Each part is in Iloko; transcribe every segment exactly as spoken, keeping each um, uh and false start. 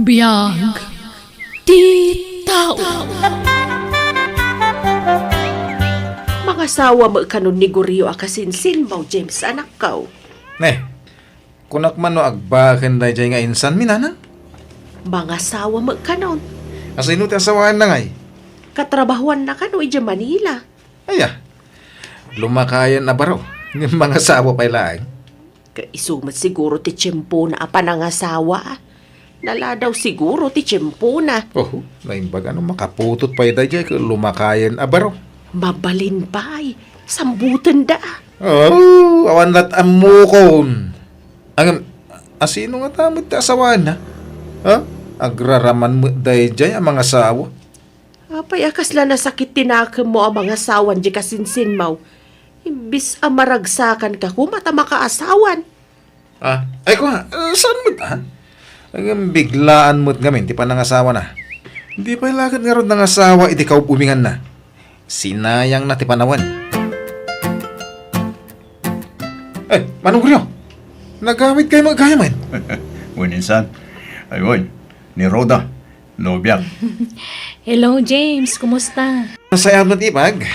Biag ti tao. Mangasawa met kanon ni Gorio a kasinsinmo, James, anakko. Ne, kunak man no agbaken daydiay nga insanmi, nanang? Mangasawa met kanon. Asino ti asawaenna ngay? Katrabahoanna kano idiay Manila. Aya, lumakayen a baro. Ngem mangasawa pay laeng. Ket isu met siguro ti tiempona a panangasawa. Naladaw siguro ti tiempona. Oho, naimbag a no makaputot pay daydiay ket lumakayen a baro. Mabalin pay, sambutenda. Oh, awan lat ammokon. Ngem, asino ngata met ti asawaenna? Ha? Agraraman met daydiay a mangasawa. Apay a kasla nasakit ti nakemmo a mangasawan diay kasinsinmo? Imbis a maragsakanka koma ta makaasawan. Ah, ay, kua, eh, saan met, ha? Ngem biglaan met ngamin ti panangasawana. Di pay la ket ngarud nangasawa iti kaub-ubinganna. Sinayangna ti panawen. Eh, Manong Gorio, nagawidkayo met gayamen? Wen, insan. Ay, wen, ni Rhoda, nobiak. Hello, James. Kumusta? Nasayaat met, ipag.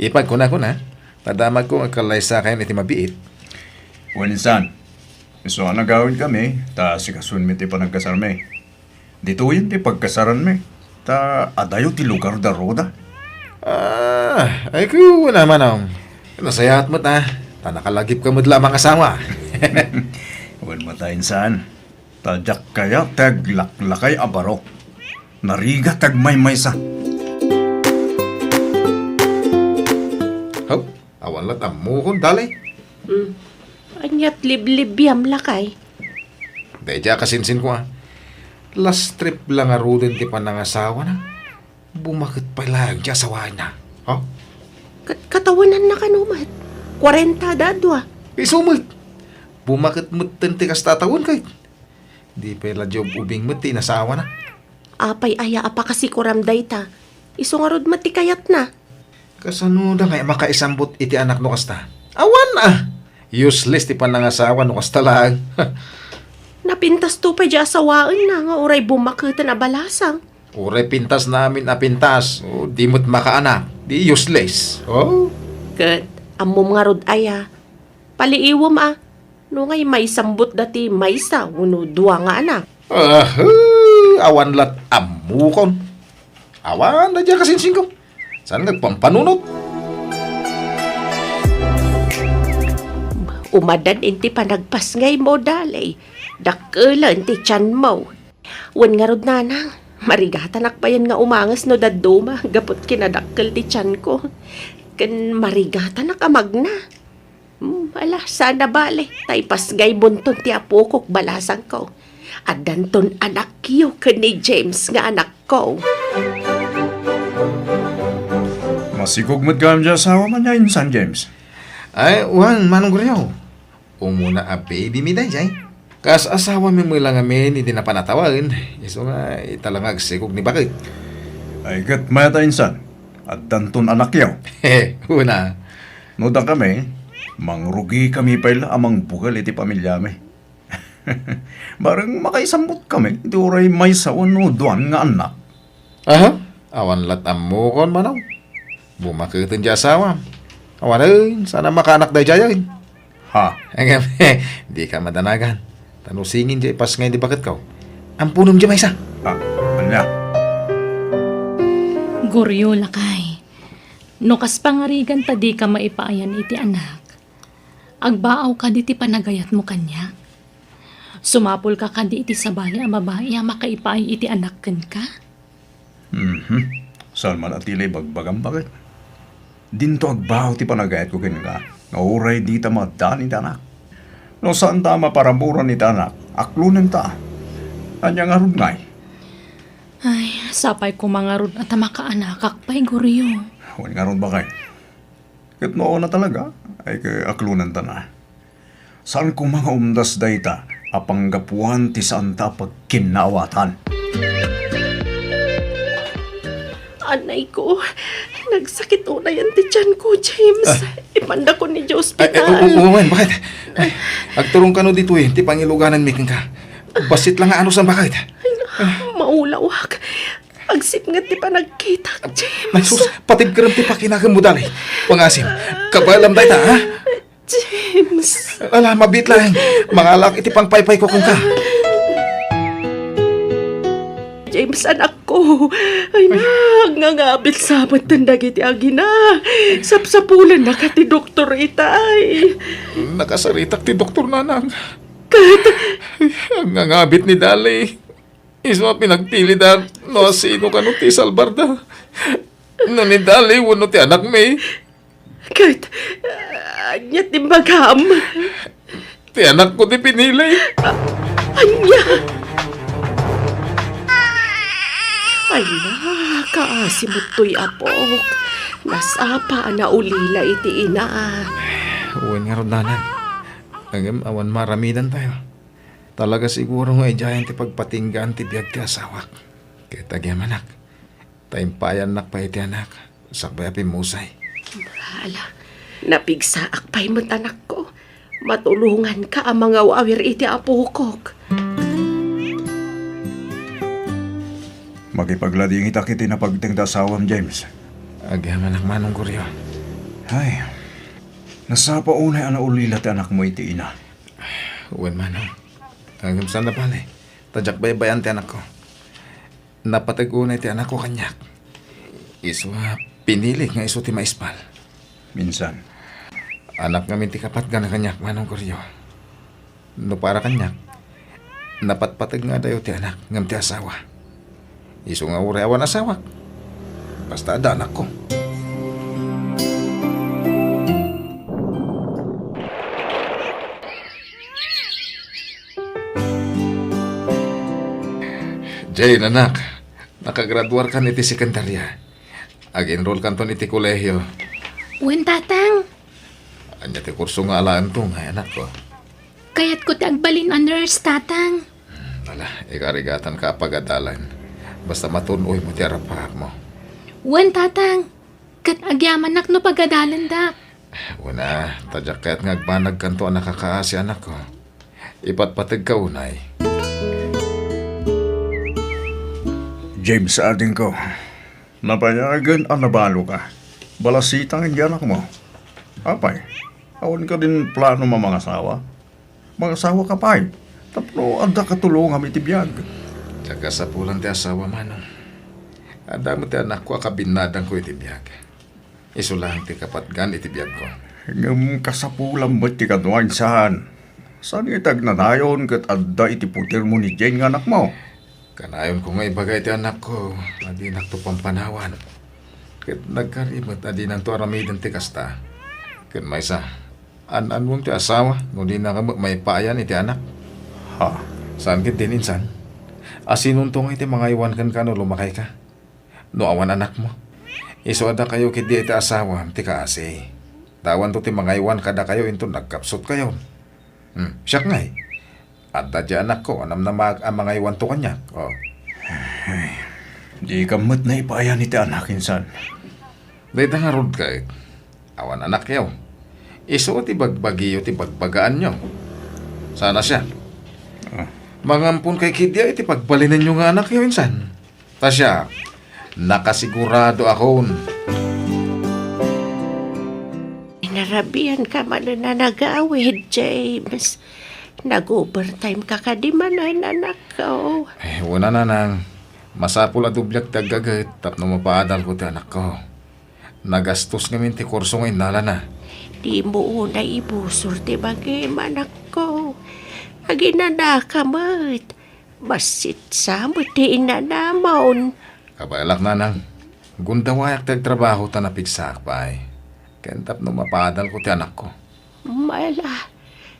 Ipag, kuna, kuna. Nadamagko nga agkallaysakayon iti mabiit. Wen, insan. Isu a nagawidkami, ta asikasoenmi ti panagkasarmi. Ditoyen ti pagkasaranmi, ta adayo ti lugar da Rhoda. Ah, ay, kuna, manong. Nasayaat met, ah. Ta nakalagipka met la a mangasawa. Wen met, insan. Ta diak kayat ti aglaklakay a baro. Narigat ti agmaymaysa. Haw, awan lat ammokon, dali. Hmm. Aniat liblibiam, lakay? Daydiay a kasinsinko, ah. Last trip la ngaruden ti panangasawana. Bumaket pay laeng ti asawaenna. Ha? Kat-, katawenanna kano met? Kuarenta da dua. Isu met. Bumaket metten ti kasta a tawen, ket di pay la diay ub-ubing met ti inasawana. Apay aya a pakasikuram dayta? Isu ngarud met ti kayatna. Kasano da ngay a makaisambut iti anak no kasta? Awan, ah! Useless ti panangasawa no kasta laeng. Napintasto pay diay asawaenna nga uray bumaketen a balasang. Uray pintasna amin a pintas, o di met makaanak, di useless. Oh? Ket ammom ngarud aya, paliiwem a, no ngay maisambutda ti maysa wenno dua nga anak. Ah, awan lat ammokon. Awan daydiay a kasinsinko. Saan nga agpampanunot? Umadan iti panagpasngaymo, dali. Dakkelen ti tianmo. Wen ngarud, nanang, marigatanak payen nga umanges no dadduma gapu ti kinadakkel ti tianko. Ken marigatanak a magna. Hmm, ala, saan a bale, ta ipasngaybonton ti apokok balasangko. Addanton anakyo ken ni James nga anakko. Masikog met gayam diay asawam ania, insan James? Ay, wen, Manong Gorio. Umuna a baby mi daydiay. Kas asawami met la ngamin iti napan a tawen, isu nga ita la nga agsikog ni baket. Ay, ket mayat a, insan, addanton anakyo. Una. No dakami, mangrugikami pay la a mangbukel iti pamiliami. Bareng makaisambutkami iti uray maysa wenno duan nga annak. Aha, awan lat ammokon, manong. Bumaketen diay asawam. Awanen, saan a makaanak daydiayen. Ha? Ngem, dika madanagan. Ta no singin diay ipasngay ni baketko, amponem diay maysa. Ah, ania? Gorio, lakay. No kas pangarigan ta dika maipaayan iti anak, agbaawka diti panagayatmo kaniak. Sumapulka kadi iti sabali a babai a makaipaay iti anak kenka? Mhm. Saan man a ti la ibagbagam, baket? Dinto agbaaw ti panagayatko kenka, nga uray dita maaddaan iti anak. No saanta a maparaburan iti anak, aklonenta. Ania ngarud ngay? Ay, sapay koma ngarud a ta makaanakak pay, Gorio. Wen ngarud, baket. Ket no awan a talaga, ay ket aklonenta na. Saan koma nga umdas dayta a panggapuan ti saanta a pagkinnaawatan. Anay ko, nagsakit unayen ti tianko, James. Ah. Ipandakon idiay ospital. Ay, ay, u-, u-, uwan, baket? Ay, agturong kano ditoy, ti pangilugananmi kenka. Bassit la nga anus, baket? Ay, Maulawak. Agsipnget ti panagkitak, James. Ay, sus, patibkerem ti pakinakemmo, Dali. Pangasim, kabaelam dayta, ha? James. Ala, mabiit laeng. Mangalak iti pangpaypayko kenka. James, anakko. Ay, nangangabit sa met dagiti agina. Sapsapulennaka ti doktor itay. Nakasaritak ti doktor, nanang. Ket? Nangangabit ni Dali. Isu a pinagpilida no asino kano ti salbarda. No ni Dali wenno ti anakmi. Ket, ania ti imbagam? Ti anakko ti pinili. A-, ania? Ay, nakaasi met toy, apok. Nasapa a naulila iti ina. Wen ngarud, nanang. Ngem awan maaramidantayo. Talaga siguro nga idiayen ti pagpatinggaan ti biag ti asawak. Ket agyamanak, ta impayannak pay iti anak, sakbay a pimmusay. Ala, napigsaak pay met, anakko. Matulonganka a mangawawir iti apokok. Makipagladingitak iti napagteng ti asawam, James. Agyamanak, Manong Goryo. Ay, nasapa unay a naulila ti anakmo iti ina. Wen, Manong. Ngem saan a bale, ta diak baybay-an ti anakko. Napateg unay ti anakko kaniak. Isu a pinilik nga isu ti maispal. Minsan. Anak ngamin ti kapatgan a kaniak, Manong Goryo. No para kaniak, napatpateg nga adayo ti anak ngem ti asawa. Isu nga uray awan asawak, basta adda anakko. Jane, anak, nakagraduarkan iti sekundarya. Ag-enrollkanton iti kolehio. Wen, Tatang. Ania ti kurso nga alaento ngay, anakko? Kayatko ti agbalin a nurse, Tatang. Hmm, ala, ikarigatanka a pagadalan. Basta matun-oymo ti araprakmo. Wen, Tatang. Ket agyamanak no pagadalandak. Wen a, ta diak kayat nga agbanagkanto a nakakaasi, anakko. Ipatpategka unay. James, adingko, nabayagen a nabaloka. Balasitang iti anakmo. Apay, awan kadin plano a mangasawa? Mangasawaka pay, tapno adda katulongam iti biag. Diak kasapulan ti asawa, Manong. Adda met ti anakko a kabinnadangko iti biag. Isu laeng ti kapatgan iti biagko. Ngem kasapulam met ti kano, insan. Saan nga iti agnanayon ket adda iti putermo ni Jane nga anakmo? Kanayonko nga ibaga iti anakko a dinakto pampanawan. Ket nagkari met a dinanto aramiden ti kasta. Ket maysa, an-annuem ti asawa no dinaka met maipayan iti anak. Ha? Saan ketdin, insan? Asinonto nga iti mangaywan kenka no lumakayka? No awan anakmo, isu a dakayo ketdi iti asawam ti kaasi. Ta awanto ti mangaywan kadakayo inton nagkapsutkayo. Hmm, siak ngay, adda diay anakko a namnamaak a mangaywanto kaniak. Oh. Ay, dika met naipayan iti anak, insan. Dayta ngarud ket, awan anakyo. Isu ti bagbagiyo ti bagbagaanyo. Saan a siak? Ah. Mangampon kay ketdi iti pagbalinenyo nga anakyo, insan. Ta siak, nakasiguradoakon. Inarabianka manen a nagawid, James. Nag-overtime ka kadi manen, anakko. Eh, wen a, nanang. Masapul a dobliak ti aggaget tapno mapaadalko ti anakko. Nagastos ngamin ti kurso nga innalana. Dimo unay ibusor ti bagim, anakko. Aginanaka met. Bassit sa met ti inanamon. Kabaelak, nanang. Gundawayak ti agtrabaho ta napigsaak pay. Ken tapno mapaadalko ti anakko. Ala,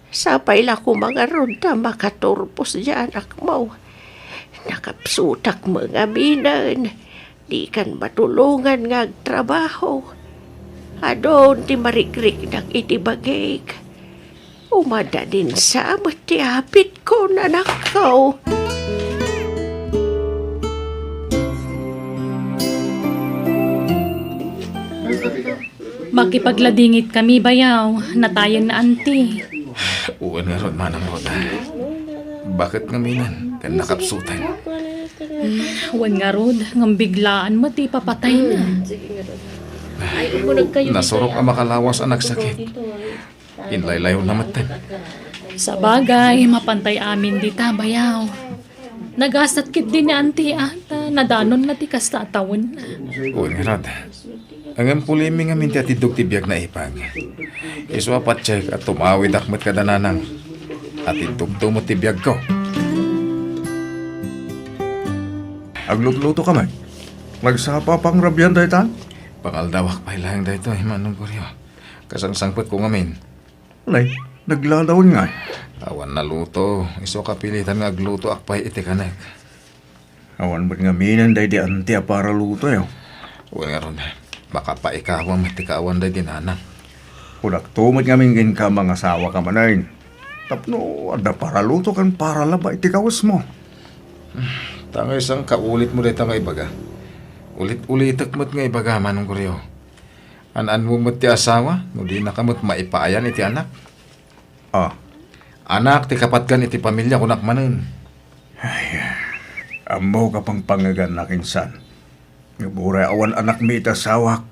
sapay la koma ngarud ta makaturpos diay anakmo. Nakapsutak met ngaminen. Dikan matulongan nga agtrabaho. Adun ti marikriknak iti bagik. Umadadinsa met ti apitko, anakko. Makipagladingitkami, bayaw. Natayen ni Auntie. Wen ngarud, Manang Rhoda. Baket ngaminen ken nakapsutan. Hmm, wen ngarud, ngem biglaan met ti ipapatayna. Hmm, sige ngarud. Ay, umuneg kayo dito, Nasurok a makalawas a nagsakit. Dito, ay. Inlaylayo na met. Sabagay, mapantay amin dita, bayaw. Nagasat ketdi ni Auntie a, ta nadanonna ti kasta a tawen. Wen ngarud. Ngem pulimi ngamin ti atiddog ti biag na ipag. Isu a patiek a tumawidak met kada nanang. Atiddogto met ti biagko. Aglutluto ka met. Nagsapa pangrabian dayta? Pangaldawak pay laeng daytoy, Manong Goryo. Kasangsangpetko ngamin. Nay, naglalawen ngay. Awan naluto. Isu a kapilitan nga aglutoak pay iti kanek. Awan met ngaminen daydi Auntie a paralutoyo. Wen ngarud, makapaikawa met ti kaawan daydi nanang. Kunakto met ngamin kenka, mangasawaka manen. Tapno adda paraluto ken paralaba iti kawesmo. Ta ngay saan kaulitmo dayta nga ibaga. Ulit-ulitek met nga ibaga, Manong Goryo. An-anmo met ti asawa, no dinaka met maipaayan iti anak. Ah. Anak ti kapatgan iti pamilya, kunak manen. Ay, ammok a pangpangegannak insan. Ngem uray awan anakmi iti asawak,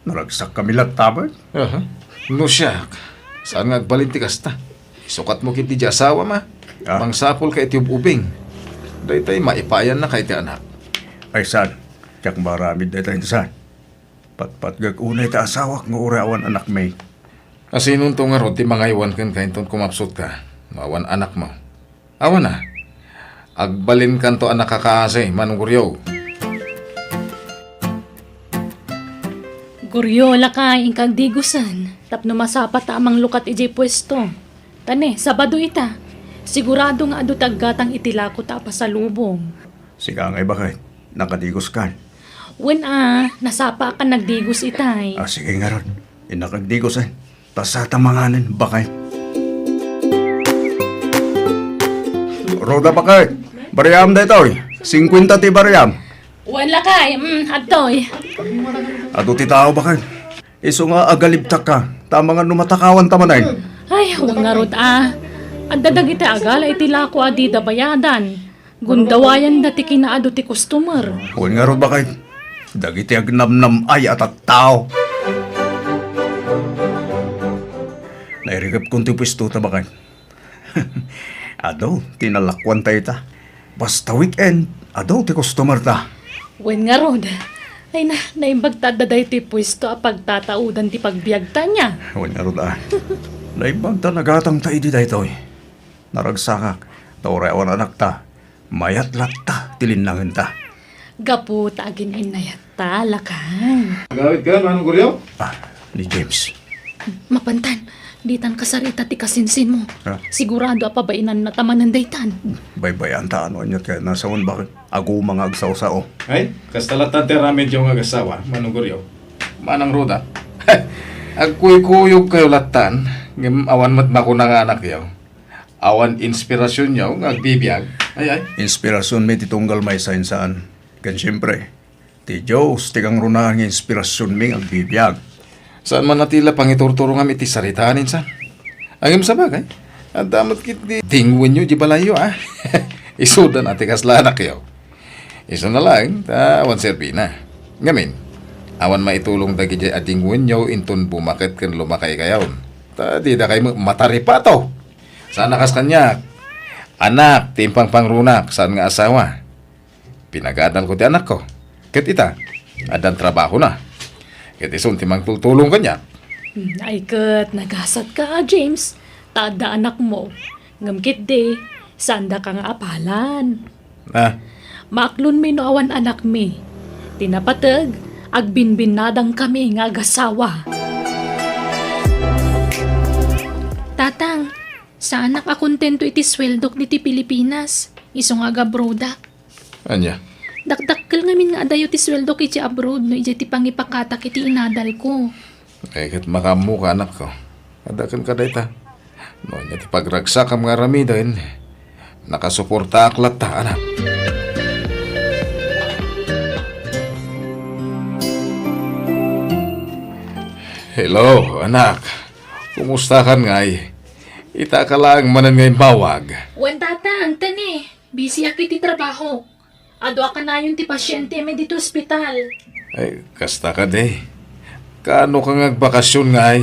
naragsakkami latta met. Aha. No siak, saan nga agbalin ti kasta? Isukatmo ketdi diay asawam a. Ah. Mangsapulka iti ub-ubing. Daytay maipaayannaka iti anak. Ay, saan? Diak maaramid dayta insan. Patpatgek unay ti asawak nga uray awan anakmi. Asinonto ngarud ti mangaywan kenka inton kumapsutka no awan anakmo? Awan a. Agbalinkanto a nakakaasi, Manong Goryo. Goryo, lakay, inka agdigusen tapno masapata a manglukat idiay puesto. Ta ne, Sabado ita. Sigurado nga adu ti aggatang iti lako ta a pasalubong. Sika ngay, baket, nakadiguskan? Wen a, nasapaakan nagdigus itay. Ah, sige ngarud. Innak agdigus, eh. Ta sata manganen, baket. Roda, baket. Bariam daytoy. Singkuenta ti bariam. Wen lakay, mm, adtoy. Adu ti tao, baket. Isu nga agalibtakka, ta amangan no matakawanta manen. Ay, wen ngarud a. Adda dagiti agala iti lako a dida bayadan. Gundawayanda ti kinaadu ti customer. Wen ngarud, baket. Dagiti agnamnam-ay a tattao. Nairikepkon ti puesto ta, baket. Adu ti nalakuanta ita. Basta weekend, adu ti customer ta. Wen ngarud. Ay na, naimbag ta adda daytoy puesto a pagtataodan ti pagbiagta nia. Wen ngarud a. Naimbag ta nagatangta idi daytoy. Naragsakak, ta uray awan anakta, mayat latta ti linnangenta. Gapu ta agin-innayatta, lakay. Agawidka, Manong Goryo? Ah, ni James. Mapantan, ditan kasarita ti kasinsinmo. Ha? Sigurado a pabainanna ta manen daytan. Baybay-anta no aniat kayatna, saan, baket? Aguma nga agsao-sao. Ay, kasta latta ti aramidyo nga agasawa, Manong Goryo. Manang Roda, agkuykuyogkayo lattan, ngem awan met makuna nga anakyo. Awan inspirasionyo nga agbibiag. Ay, ay. Inspirasionmi ti tunggal maysa insan. Ken siempre, ti Dios ti kangrunaan nga inspirasionmi nga agbibiag. Saan man a ti la pangiturturongam iti saritaan insan. Ngem sabagay, adda met ketdi dingwenyo di balayyo, a. Isudan a ti kasla anakyo. Isuna laeng ta awan serbina. Ngamin, awan maitulong dagidiay a dingwenyo inton bumaket ken lumakaykayon. Ta didakay met mataripato. Saan a kas kaniak. Anak ti impangpangrunak, saan nga asawa. Pinagadalko ti anakko. Ket ita, addan trabahona. Ket isun ti mangtultulong kaniak. Hmm, ay ket, nagasatka a, James. Ta adda anakmo. Ngem ketdi, saandaka nga apalan. Ah. Maaklonmi no awan anakmi. Ti napateg, agbinbinnadangkami nga agasawa. Tatang, saanak a kontento iti sueldok diti Pilipinas. Isu nga agabrodak. Ania? Dakdakkel ngamin nga adayo ti sueldok iti abroad no idiay ti pangipakatak iti inadalko. Ay, ket makaammoka, anakko. Adda kenka dayta. No ania ti pagragsakam nga aramiden, nakasuportaak latta, anak. Hello, anak. Kumustakan ngay? Ita ka laeng manen nga immawag. Wen, Tatang, tani. Busyak iti trabaho. Adu a kanayon ti pasientemi ditoy ospital. Ay, kasta kadi. Kaano ka nga agbakasyon ngay?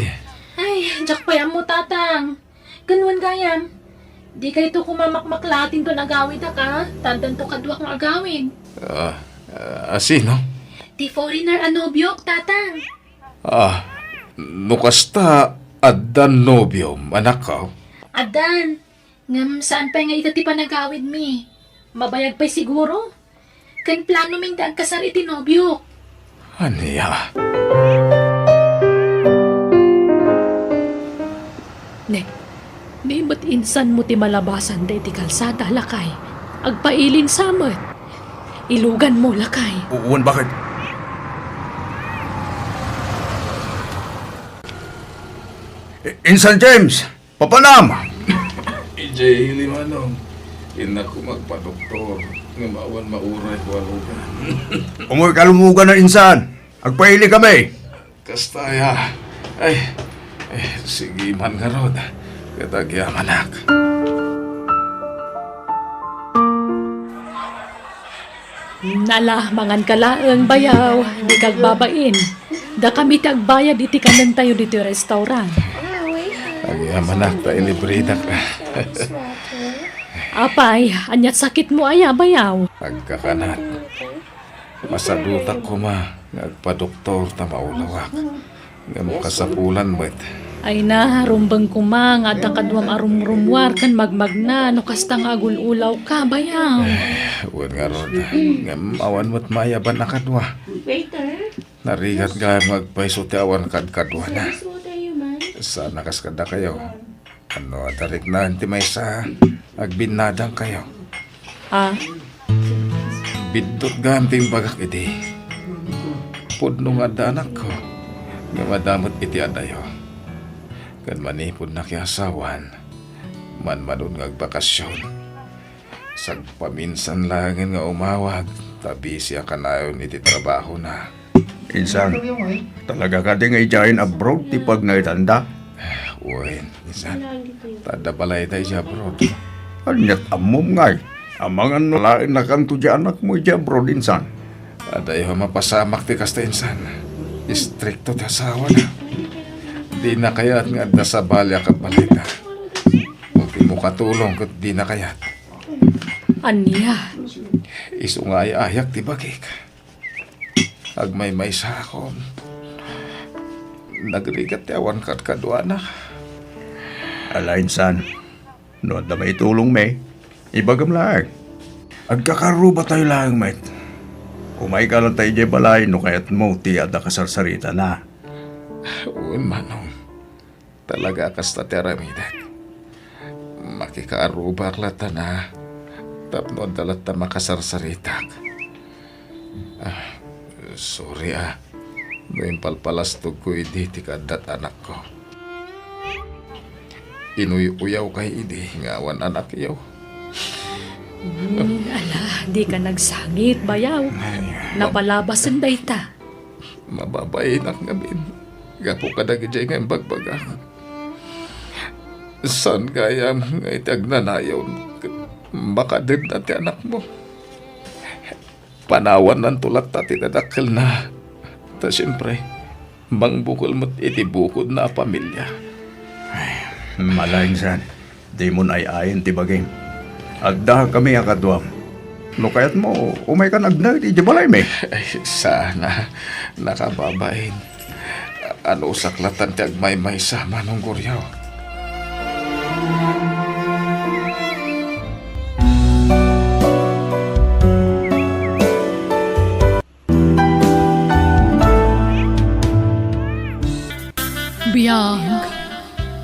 Ay, diak pay ammo, Tatang. Ken wen gayam, di kayto koma makmaklaatinton agawidak a, ta addanto kaduak nga agawid. Ah, ah, sino? Ti foreigner a nobiok, Tatang. Ah, no kasta, addan nobiom, anakko? Addan. Ngem saan pay nga ita ti panagawidmi? Mabayag pay siguro? Ken planomi nga agkasar iti nobiok. Ania? Ne, ni met insan mo ti malabasan daydi kalsada, lakay. Agpailin sa met. Ilugan mo, lakay. Uwan, bakit? I-, Insan James! Papanam! Idiay ili, Manong. Innak koma agpadoktor, ngem awan mauray ko a lugan. Umoy ka lumugan a, insan. Agpaili kami. Kasta aya. Ay, ay, sige man ngarud. Ket agyamanak. Nala, mangan ka laeng, bayaw, di ka agbabain. Dakami ti agbayad iti kanentayo ditoy restaurant. Agyamanak ta ilibridak. Apay, aniat sakitmo aya, bayaw? Agkakanat. Masadutak koma nga agpadoktor ta maulawak. Ngem kasapulan met. Ay na, rumbeng koma nga adda kaduam a rumrummuar ken magmagna no kasta nga agul-ulawka, bayaw. Eh, wen ngarud. Ngem awan met mayaban a kadua. Narigat gayam nga agpayso ti awan kadkaduana. Saan a kas kadakayo? Ano, adda riknaen ti maysa, agbinnadangkayo. Ah. Biddut gayam ti imbagak idi. Pudno nga adda anakko, ngem adda met iti adayo. Ken manipud nakiasawan, manmanon nga agbakasyon. Sagpaminsan laengen nga umawag, ta busy a kanayon iti trabahona. Insan, talaga kadi nga idiayen abroad ti pagnaedanda? Wen, insan, ta adda balayda idiay abroad. Aniat ammom ngay? Amangan no laennakanto diay anakmo idiay abroad, insan? Adayo a mapasamak ti kasta, insan. Istrikto ti asawana. Dina kayat nga adda sabali a kabalayda. Ti makatulong ket dina kayat. Ania? Isu nga ay-ayak ti bagik. Agmaymaysaakon. Nagrigat ti awan kadkaduana. Ala, insan, no adda maitulongmi, ibagam laeng. Agkakarrubatayo laeng met. Umayka latta idiay balay no kayatmo ti adda kasarsaritana. Wen, Manong. Talaga a kasta ti aramidek. Makikaarrubaak latta na tapno adda latta makasarsaritak. Ah, sorry, ah, no impalpalastogko idi ti kaaddat anakko. Inuy-uyawkay idi nga awan anakyo. Hmm, ala, dika nagsangit, bayaw. Ay, napalabasen dayta. Mababainak ngamin gapu kadagiti nga imbagbagak. Saan gayam nga iti agnanayon ket makadedna ti anakmo? Panawannanto latta ti dadakkelna. Ta siempre, mangbukel met iti bukodna a pamilia. Ay, mala, insan. Dimon ay-ayen ti bagim. Adda kami a kaduam. No kayatmo, umaykan agnaed idiay balaymi. Ay, saan a, nakababain. Anusak latta ti agmaymaysa, Manong Goryo. Biag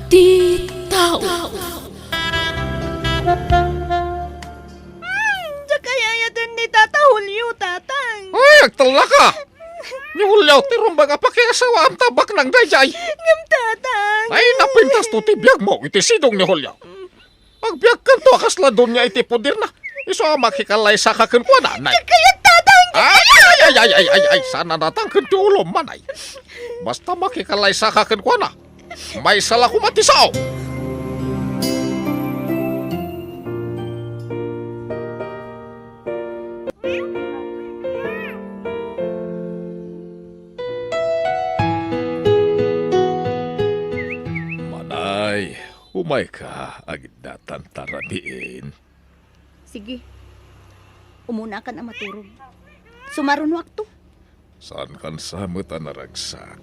ti tao. Hmm, diak ayaten ni Tata Julio, Tatang. Ay, agtella ka! Ni Julio ti rumbeng a pakiasawaam ta baknang daydiay. Ngem, Tatang. Ay, napintasto ti biagmo iti sidong ni Julio. Agbiagkanto a kasla donia iti poderna. Isu a makikalaysaka kenkuana, nay. Kayat, Tatang! Ay, ay, ay, ay, ay, ay, ay, saan a natangken ti ulom, manay. Basta makikalaysaka kenkuana, maysa la koma ti sao. Mayka, agidnatan ta rabiin. Sige. Umunakan a maturog. Sumarunoakto. Saankan sa met a naragsak.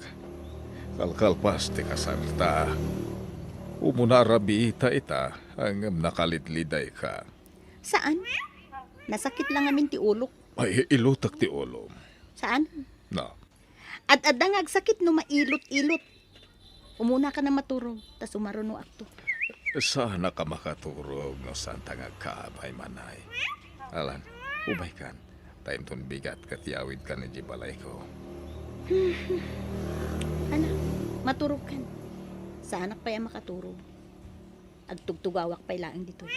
Kalkalpas ti kasarta. Umuna a rabiita ita, ngem nakalidlidayka. Saan? Nasakit la ngamin ti ulok. Ay, ilutek ti ulom. Saan? No. Ad-adda nga agsakit no mailot-ilot. Umunakan a maturog, ta sumarunoakto. Saanak a makaturog no saanta nga agkaamay, Manay. Alan, umaykan. Ta inton bigat ket yawidkan idiay balayko. Ala, maturogkan. Saanak pay a makaturog. Agtugtugawak pay laeng ditoy.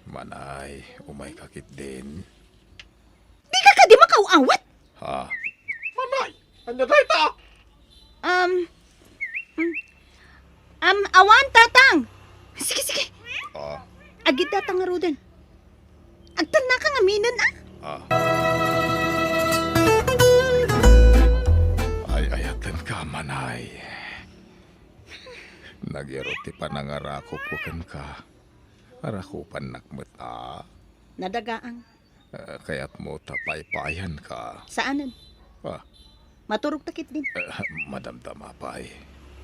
Manay, umayka ketdin. Dika kadi makaaw-awat? Ha? Manay, ania dayta? Um, mm, um, awan, Tatang. Sige, sige. Ah. Agidnata ngaruden. Agtannaka ngaminen, a? Ah. Ay-ayatenka, Manay. Nagyaro ti panangarakopko kenka. Arakupannak met, a? Nadagaang. Eh, kayatmo ta paypayanka? Saanen. Ah. Maturogta ketdin. Eh, madamdama pay.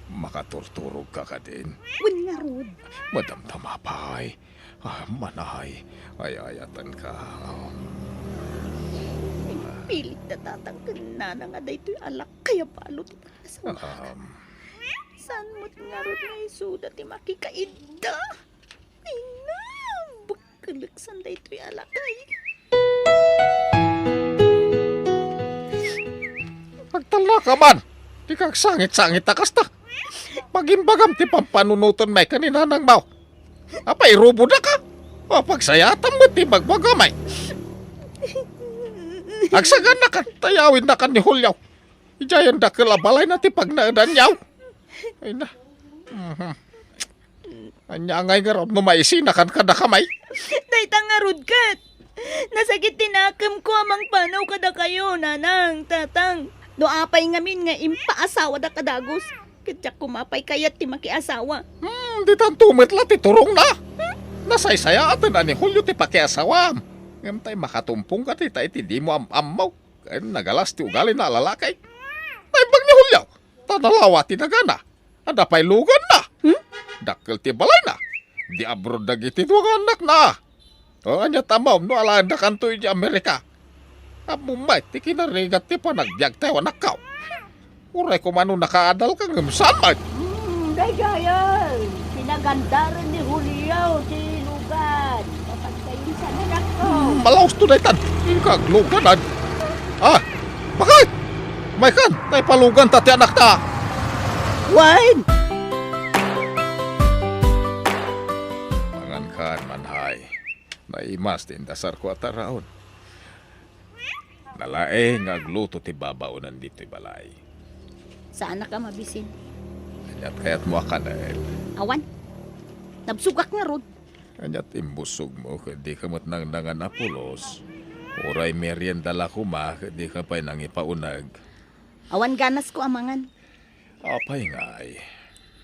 Makaturturogka kadin? Wen ngarud. Madamdama pay. Ah, Manay, ay-ayatenka. Impilit da Tatang ken Nana nga daytoy alak kayabalo ti panasawa. Um. Saan met ngarud nga isuda ti makikaidda? Ay na, bakkelek san daytoy a lakay. Agtallaka man! Dika agsangit-sangit a kasta. Pagimbagam ti pampanunoten may ken ni Nanang Mau. Apay, irubodaka? Apagsayatam met ti bagbagam ay. Agsaganakan, ta yawidnakan ni Julio. Idiay dakkel a balayna ti pagnaedanyo. Ay na. Mhm. Ania ngay ngarud no maisinakan kadakami? Dayta ngarud ket. Nasakit ti nakemko a mangpanaw kadakayo, Nanang, Tatang. No apay ngamin nga impaasawada kadagus, ket diak koma pay kayat ti makiasawa. Hmm, ditanto met la ti turongna. Nasaysayaaten a ni Julio ti pakiasawam. Ngem tay makatumpongka dita iti dimo am-ammo. Ken nagalas ti ugalina a lalaki. Naimbag ni Julio, ta nalawa ti nagana. Adda pay luganna. Hmm? Dakkel ti balayna. Di abroad dagiti dua nga annakna. O, ania ta ammom no alaendakanto idiay Amerika? Ammom met ti kinarigat ti panagbiagtayo, anakko. Uray koma no nakaadalka ngem saan met. Hmm, daydiay, pinagandaren ni Julio ti lugan. Mapagkaysa, anakko. Hmm, malaus to daytan. Inka agluganan. Ah, bakit? Maykan, ta ipaluganta ti anakta. Wen! Mangankan, Manay. Naimas ti indasarko a taraon. Nalaing nga agluto ti babaonan ditoy balay. Saanak a mabisin. Aniat kayatmo a kanaen? Awan. Nabsogak ngarud. Aniat imbusogmo ket dika met nangnangan a pulos? Uray merienda la koma ket dika pay nangipauneg. Awan ganasko a mangan. Apay ngay?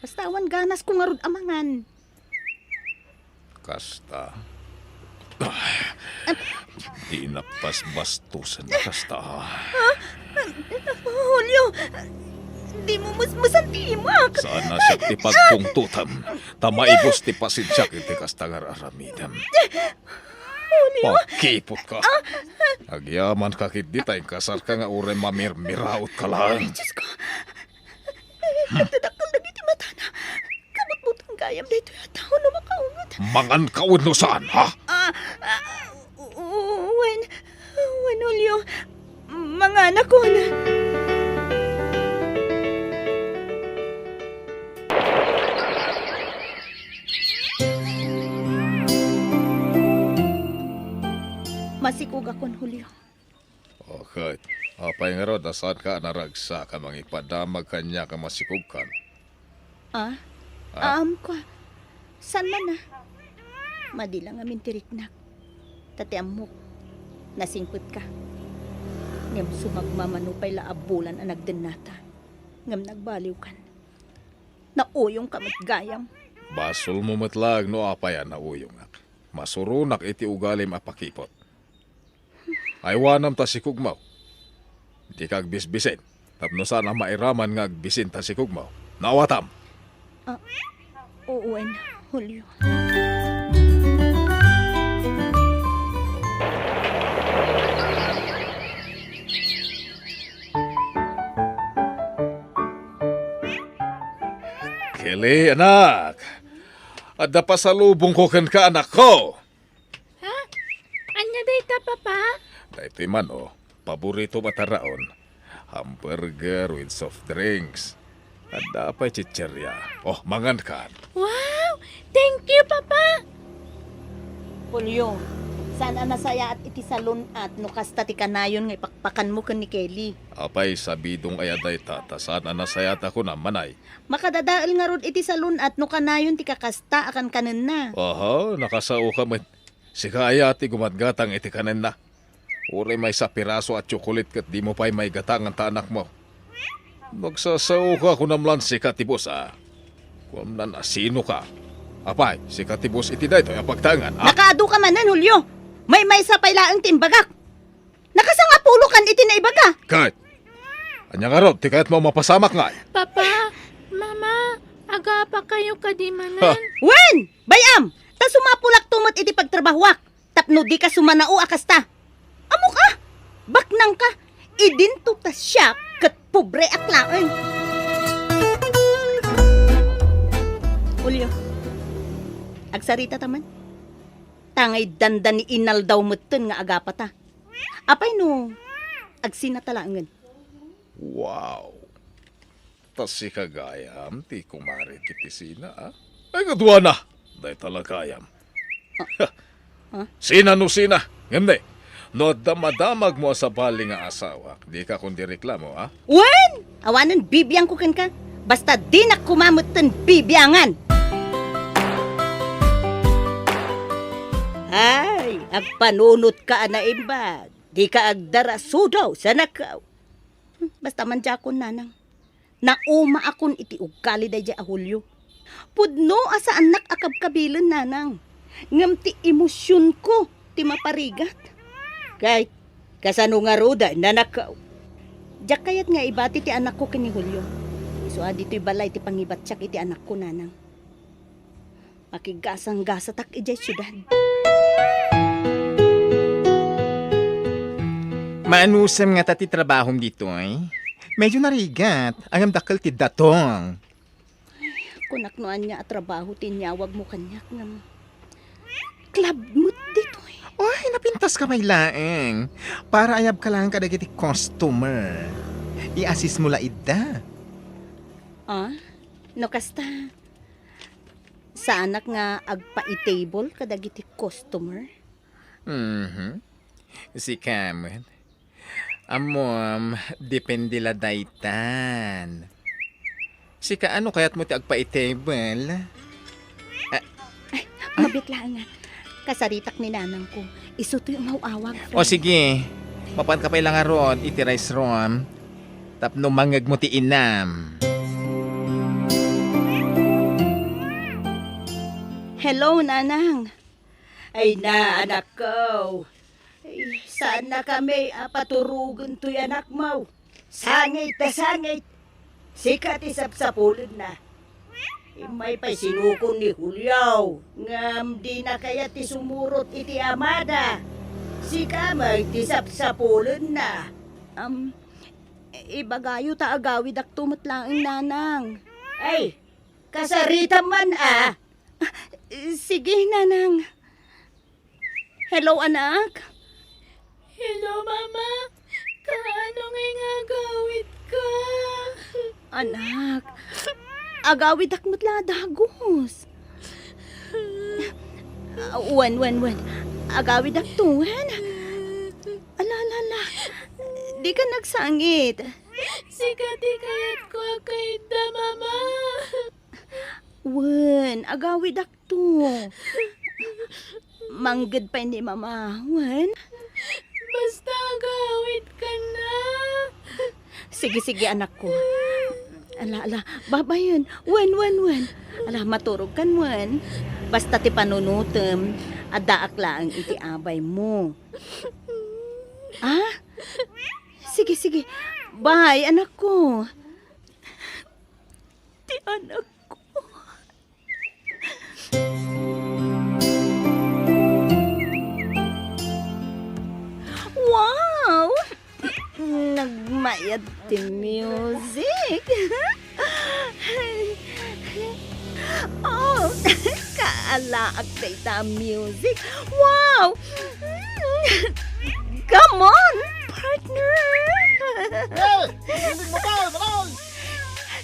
Basta awan ganasko ngarud a mangan. Kasta. Di napasbastusan a kasta. Julio, dimo musmusan ti imak. Saan a siak ti pagtungtotem, ta maibus ti pasensiak iti kasta nga ar-aramidem. Julio. Pagkiputka. Agyamanka ketdi ta inkasarka nga uray mamirmirautka laeng. Ay, Diosko. Agdadakkel dagiti matana. Kabutbuton gayam daytoy a tao no makaunget. Manganka wenno saan, ha? Ah, ah, wen, wen, Julio. Manganakon. Masikogakon, Julio. O, ket, apay ngarud a saanka a naragsak a mangipadamag kaniak a masikogkan? Ah? Ah? Aamko. Saan man a? Madi la ngamin ti riknak. Ta ti ammok, nasingpetka. Ngem sumagmamano pay la a bulan a nagdennata. Ngem nagbaliwkan. Nauyongka met gayam. Basolmo met laeng no apay a nauyongak. Masuronak iti ugalim a pakipot. Aywanam ta sikugmaw. Dika agbisbisin. Tapno saan a mairaman nga agbisin ta sikugmaw. Naawatam. Ah, wen, Julio. Kelly, anak. Adda pasalubongko kenka, anakko. Ha? Ania dayta, Papa? Daytoy man, o. Paboritom a taraon. Hamburger with soft drinks. Adda pay chicheria. O, mangankan. Wow! Thank you, Papa! Julio, saan a nasayaat iti salon-at no kasta ti kanayon nga ipakpakanmo ken ni Kelly? Apay, sabidong aya dayta, ta saan a nasayaat a kunam, manay. Makadadael ngarud iti salon-at no kanayon ti kakasta a kankanenna. Aha, nakasaoka met. Sika aya ti gumatgatang iti kanenna. Uray maysa a piraso a tsokolit ket dimo pay maigatangan ta anakmo. Nagsasaoka, kunam lan sika ti boss, a. Kunam lan a sinoka. Apay, sika ti boss iti daytoy a pagtaengan, a? Nakaaduka manen, Julio. Maymaysa pay laeng ti imbagak. Nakasangapulokan iti naibaga. Ket, ania ngarud ti kayatmo a mapasamak ngay? Papa, Mama, agapakayo kadi manen? Ha? Wen! Bay-am! Ta sumapulakto met iti pagtrabahoak. Tapno dika sumanao a kasta. Ammok a! Baknangka! Idinto ta siak ket pobreak laeng. Julio, agsarita ta man. Tangay dandani inaldaw metten nga agapata. Apay no agsinata laengen? Wow! Ta sika gayam ti kumare iti sina, a? Ay, kaduana! Dayta la gayam. Ah. Ah? Sina no sina? Ngem ne, no adda madamagmo a sabali nga asawak, dika kundi reklamo, a? Wen! Awanen bibiangko kenka. Basta dinak koma metten bibiangan. Ay, agpanunotka a naimbag. Dika agdarasudaw, sanakaw. Hmm, basta man diakon, nanang. Naumaakon iti ugali daydiay a Julio. Pudno a saannak a kabkabilen, nanang. Ngem ti emosionko ti maparigat. Kay, kasano ngaruden, nanakaw? Diak kayat nga ibati ti anakko ken ni Julio. Isu a ditoy balay ti pangibatiak iti anakko, nanang. Makigasanggasatak idiay siudad. Maanusem ngata ti trabahom ditoy? Medyo narigat, ngem dakkel ti datong. Kunak no ania a trabaho ti inyawagmo kaniak, ngem club met ditoy. Oy, napintaska pay laeng. Para ayabka laeng kadagiti customer. I-assist mo la ida. Ah, no kasta, saanak nga agpa-table kadagiti customer? Mhm. Sika met. Ammom, depende la daytan. Sika, ano kayatmo ti agpa-table? Ah, ay, mabiit laeng nga. Kasaritak ni nanangko. Isu toy umaw-awag, friend. O sige, mapanka pay la ngarud iti restroom tapno mangngegmo ti inam. Hello, nanang. Ay na, anakko. Ay, saannakami a paturogen toy anakmo. Sangit ta sangit. Sika ti sapsapulenna. Immay pay sinukon ni Julio, ngem dina kayat ti sumurot iti amada. Sika met ti sapsapulenna. Am, ibagayo ta agawidakto met laeng, nanang. Ay, kasaritam man a. Ah, sige, nanang. Hello, anak. Hello, Mama. Kaano ngay nga agawidka? Anak, agawidak met la a dagus. Ah, wen, wen, wen. Agawidakto, wen. Ala, ala, ala. Dika nagsangit. Sika ti kayatko a kayatda, Mama. Wen, agawidak to. Mangged pay ni Mama, wen? Basta agawidka na. Sige, sige, anakko. Ala, ala, babayen. Wen, wen, wen. Ala, maturogkan wen. Basta ti panunotem, addaak laeng iti abaymo. Ah? Sige, sige. Bye, anakko. Ti anakko. Wow! Nagmayat ti music. Oh, kaalaak dayta music. Wow! Come on, partner! Hey! Hindi mo ba, Manol?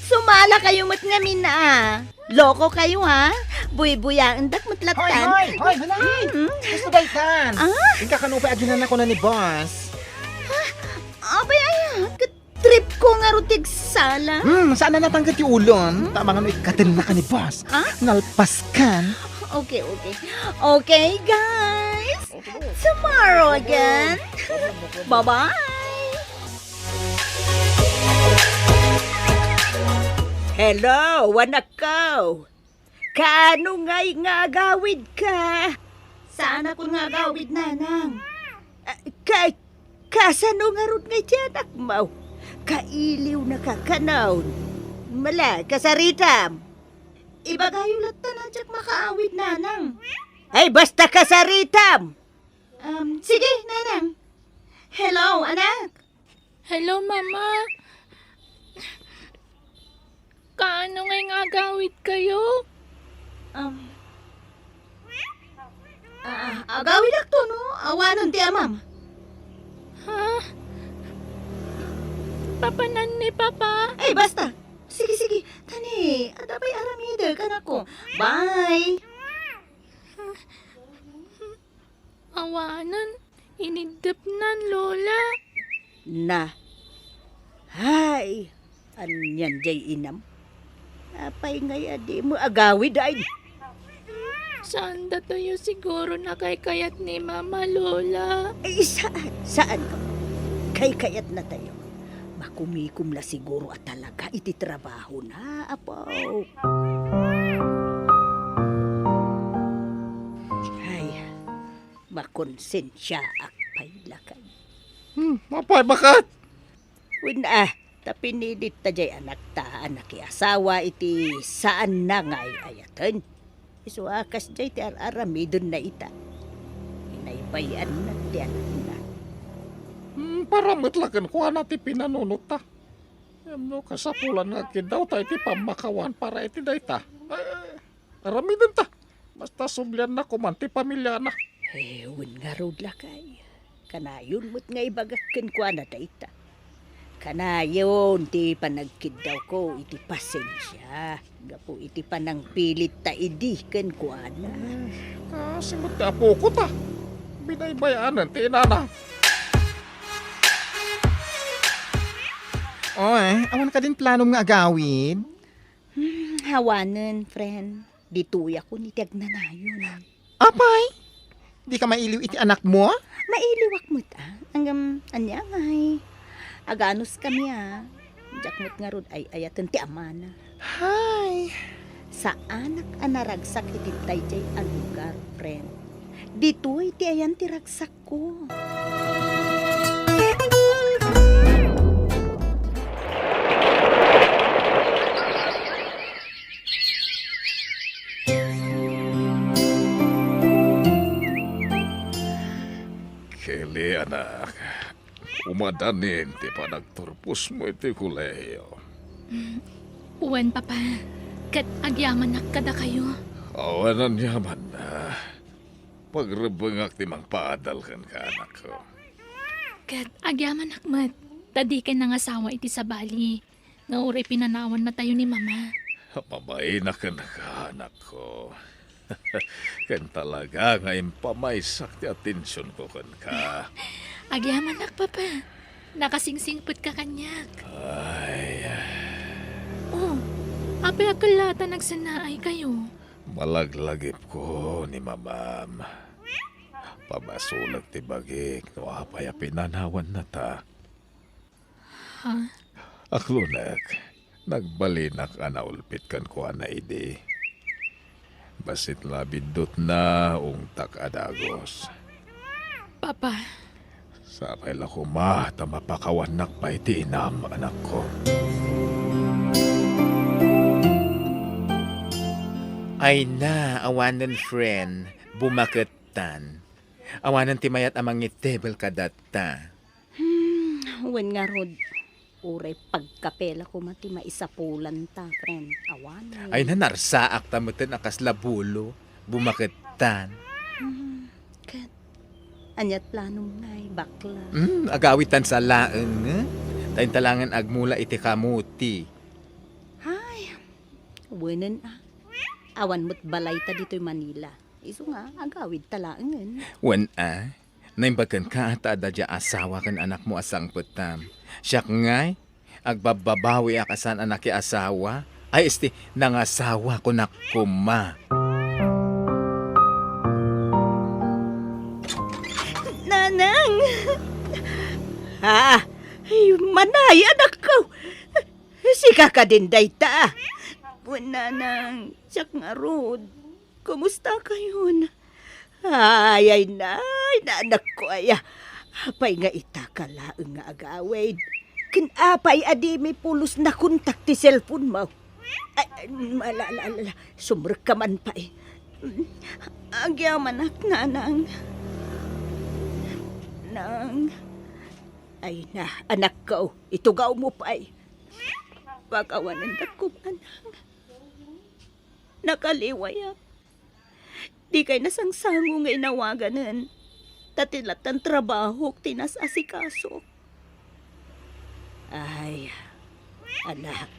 Sumala kayo met ngamin, ah. Loko kayo, ha? Buy-buyaendak met lattan. Hoy, hoy, hoy, Manol! Mm. Gusto daytan? Ah? Inka kano pay aginanakona ni boss. Ah, abay, ay, ah, trip ko nga rutig sala. Hmm, saan na natanggal ti ulon? Hmm? Tama nga no ikkaten na ka ni boss. Ah? Nalpas kan. Okay, okay. Okay, guys. Tomorrow again. Bye-bye. Hello, anakko. Kaano ngay nga agawidka? Saanakon nga agawid, nanang. Ah, ka-, kasano ngarud ngay ti anakmo? Kailiwnaka kanon. Mala, kasaritam. Ibagayo latta no diak makaawid, nanang. Ay, basta kasaritam! Um, sige, nanang. Hello, anak. Hello, mama. Kaano ngay nga agawid kayo? Um, ah, agawidakto, no? Awanen ti amam. Ha? Papanan ni papa? Ay, basta. Sige, sige. Tani, adda pay aramidek, anakko. Bye. Awanen, iniddepnan, Lola. Na. Hay, anian jay inam? Apay ngay a dimo agawid, ay? Saan datayo siguro nakaykayat ni Mama, Lola? Ay, saan? Saan? Kaykayatnatayo. Makumikom la siguro a talaga iti trabahona, apo. Ay, makonsensiaak pay lakay. Hmm, apay, baket? Wen, ah, ta pinilit ta jay anakta a nakiasawa iti saanna nga ay-ayaten. Isu a kasjay ti ar-aramidenna ita. Binaybay-anna ti anakna. Hmm, para met la kenkuana ti pinanunotta. Ngem no kasapulan nga agkiddawta iti pammakawan para iti dayta, eh, aramidenta. Basta sublianna koman ti pamiliana. Eh, wen ngarud, lakay. Kanayon met nga ibagak kenkuana dayta. Kanayon ti panagkiddawko iti pasensia gapu iti panangpilitta idi kenkuana. Eh, kasi met ti apoko ta. Binaybay-anen ti inana. Oy, awan kadin planom nga agawid? Hmm, awanen, friend. Ditoyakon iti agnanayon. Apay? Dika mailiw iti anakmo? Mailiwak met, ah. Ngem, ania ngay? Aganos kami, ah. Diak met ngarud ay-ayaten ti amana. Hay. Saanak a naragsak iti daydiay a lugar, friend. Ditoy ti ayan ti ragsak ko. Kelly, anak, umadanin ti panagturposmo iti kolehiyo. Wen, Papa, ket agyamanak kadakayo. Awan aniamanna. Pagrebbengak ti mangpaadal kenka, anakko. Ket agyamanak met, ta dikay nangasawa iti sabali, nga uray pinanawannatayo ni Mama. Mabainak kenka, anakko. Ken talaga nga impamaysak ti atensionko kenka. Agyamanak, Papa. Nakasingsingpetka kaniak. Ay. Oh, apay a ket la ta nagsennaaykayo? Malaglagipko ni Mamam. Pabasolek ti bagik no apay a pinanawannata. Ha? Aklonek, Nagbalinak a naulpit kenkuana idi. Bassit la biddutna, ungtak a dagus. Papa. Sapay la koma ta mapakawannak pay ti inam, anakko. Ay na, awanen, friend, bumakettan. Awanen ti mayat a mangitebel kadatta. Hmm, wen ngarud, uray pagkape la koma ti maisapulanta, friend. Awanen. Ay, narsaak ta metten a kasla bulo. Bumakettan. Hmm, ket aniat planom ngay, bakla? Hmm, agawidtan sa laeng, eh. Ta inta laengen agmula iti kamuti. Ay, wenen a. Awan met balayta ditoy Manila. Isu nga, agawidta laengen. Wen a, naimbag kenka ta adda diay asawa ken anakmo a sangpettam. Siak ngay, agbabbabawiak a saan a nakiasawa. Ay, esti, nangasawa, kunak koma. Nanang! Ah, ay, manay, anakko! Sika kadin dayta? Wen, Nanang, siak ngarud. Kumustakayon? Ay, ay, nay, nanakko aya. Apay nga itaka laeng nga agawid? Ken apay a dimi pulos nakontak ti cellphone mo? Ay, ay, ala, ala, ala, ala. Sumrekka man pay. Agyamanak, Nanang. Nang. Ay na, anakko, itugawmo pay. Pakawanendak koma, Nang. Nakaliwayak. Dikay nasangsango nga inawaganen, ta ti lattan trabahok ti nas-asikasok. Ay, anak,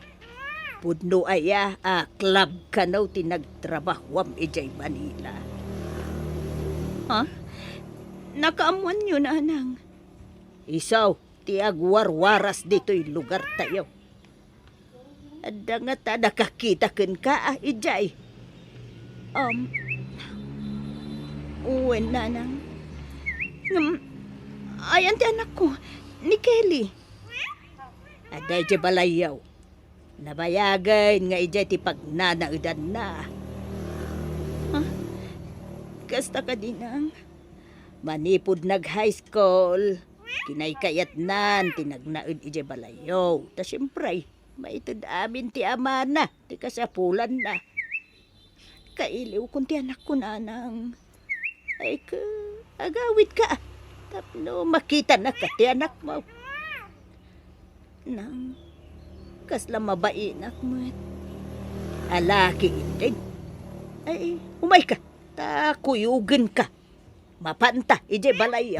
pudno aya a club kano ti nagtrabahoam idiay Manila? Ha? Nakaammoanyo, Nanang? Isu ti agwarwaras ditoy lugartayo. Adda ngata nakakita kenka a idiay? Um, wen, Nanang. Ngem, ayan ti anakko, ni Kelly. Adda idiay balayyo. Nabayagen nga idiay ti pagnanaedanna. Ha? Kasta kadi, Nang? Manipud nag-high school, kinaykayatnan ti nagnaed idiay balayyo. Ta siempre, maited amin ti amana ti kasapulanna. Kailiwkon ti anakko, Nanang. Ay, ka, agawidka tapno makitanaka ti anakmo. Nang, kasla mabainak met. Alaki inted. Ay, umayka, ta kuyogenka. Mapanta idiay balayyo.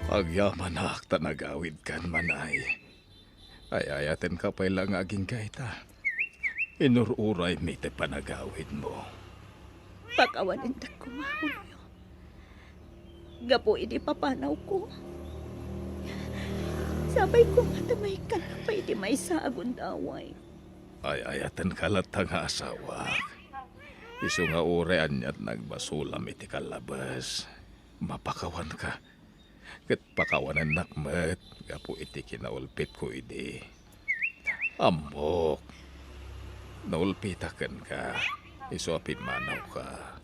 Agyamanak ta nagawidkan, manay. Ay-ayatenka pay la nga agingga ita. Inur-uraymi ti panagawidmo. Pakawanendak koma, Julio. Gapu iti papanawko, sapay koma ta maikkannak pay iti maysa a gundaway. Ay-ayatenka latta nga asawak. Isu nga uray aniat nga agbasolam iti kallabes, mapakawanka. Ket pakawanennak met gapu iti kinaulpitko idi. Ammok, naulpitak kenka, isu a pimmanawka.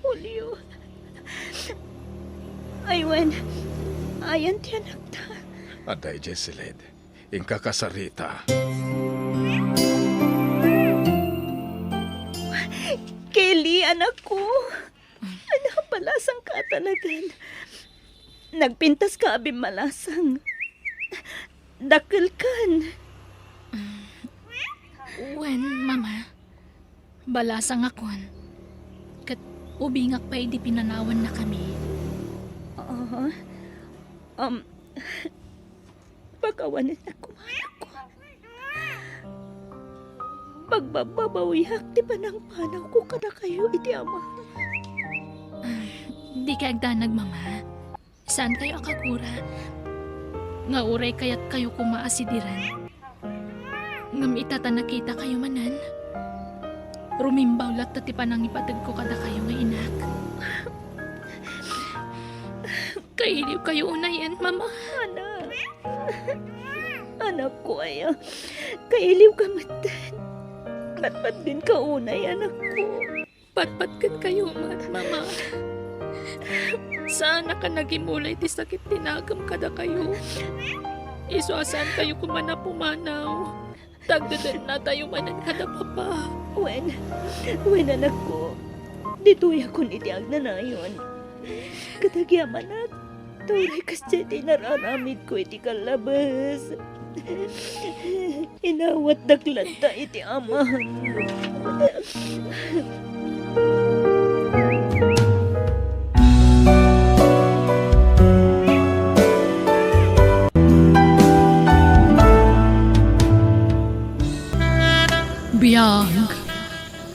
Julio. Ay wen, ayan ti anakta. Adda idiay siled. Inka kasarita. Kelly, anakko. Ania, balasangka a talagan. Nagpintaska a bimmalasang. Dakkelkan. Wen, Mama. Balasangakon. Ket ubingak pay idi pinanawannakami. Ah, um, Pakawanennak koma, anakko. Pagbabbabawiak ti panangpanawko kadakayo iti Ama. Ah, dika agdanag, Mama. Saankayo a kagura nga uray kayatkayo koma a sidiren. Ngem ita ta nakitakayo manen, rumimbaw latta ti panangipategko kadakayo nga inak. Kailiwkayo unayen, Mama. Anak. Anakko aya, kailiwka metten. Patpatgenka unay, anakko. Patpatgenkayo met, Mama. Saanak a nagimula iti sakit ti nakem kadakayo. Isu a saankayo koma a pumanaw. Tagdedennatayo manen kada Papa. Wen, wen, anakko. Ditoyakon iti agnanayon. Ket agyamanak, ta uray kasdiay ti inar-aramidko iti kallabes. Inawatdak latta iti Ama. Biag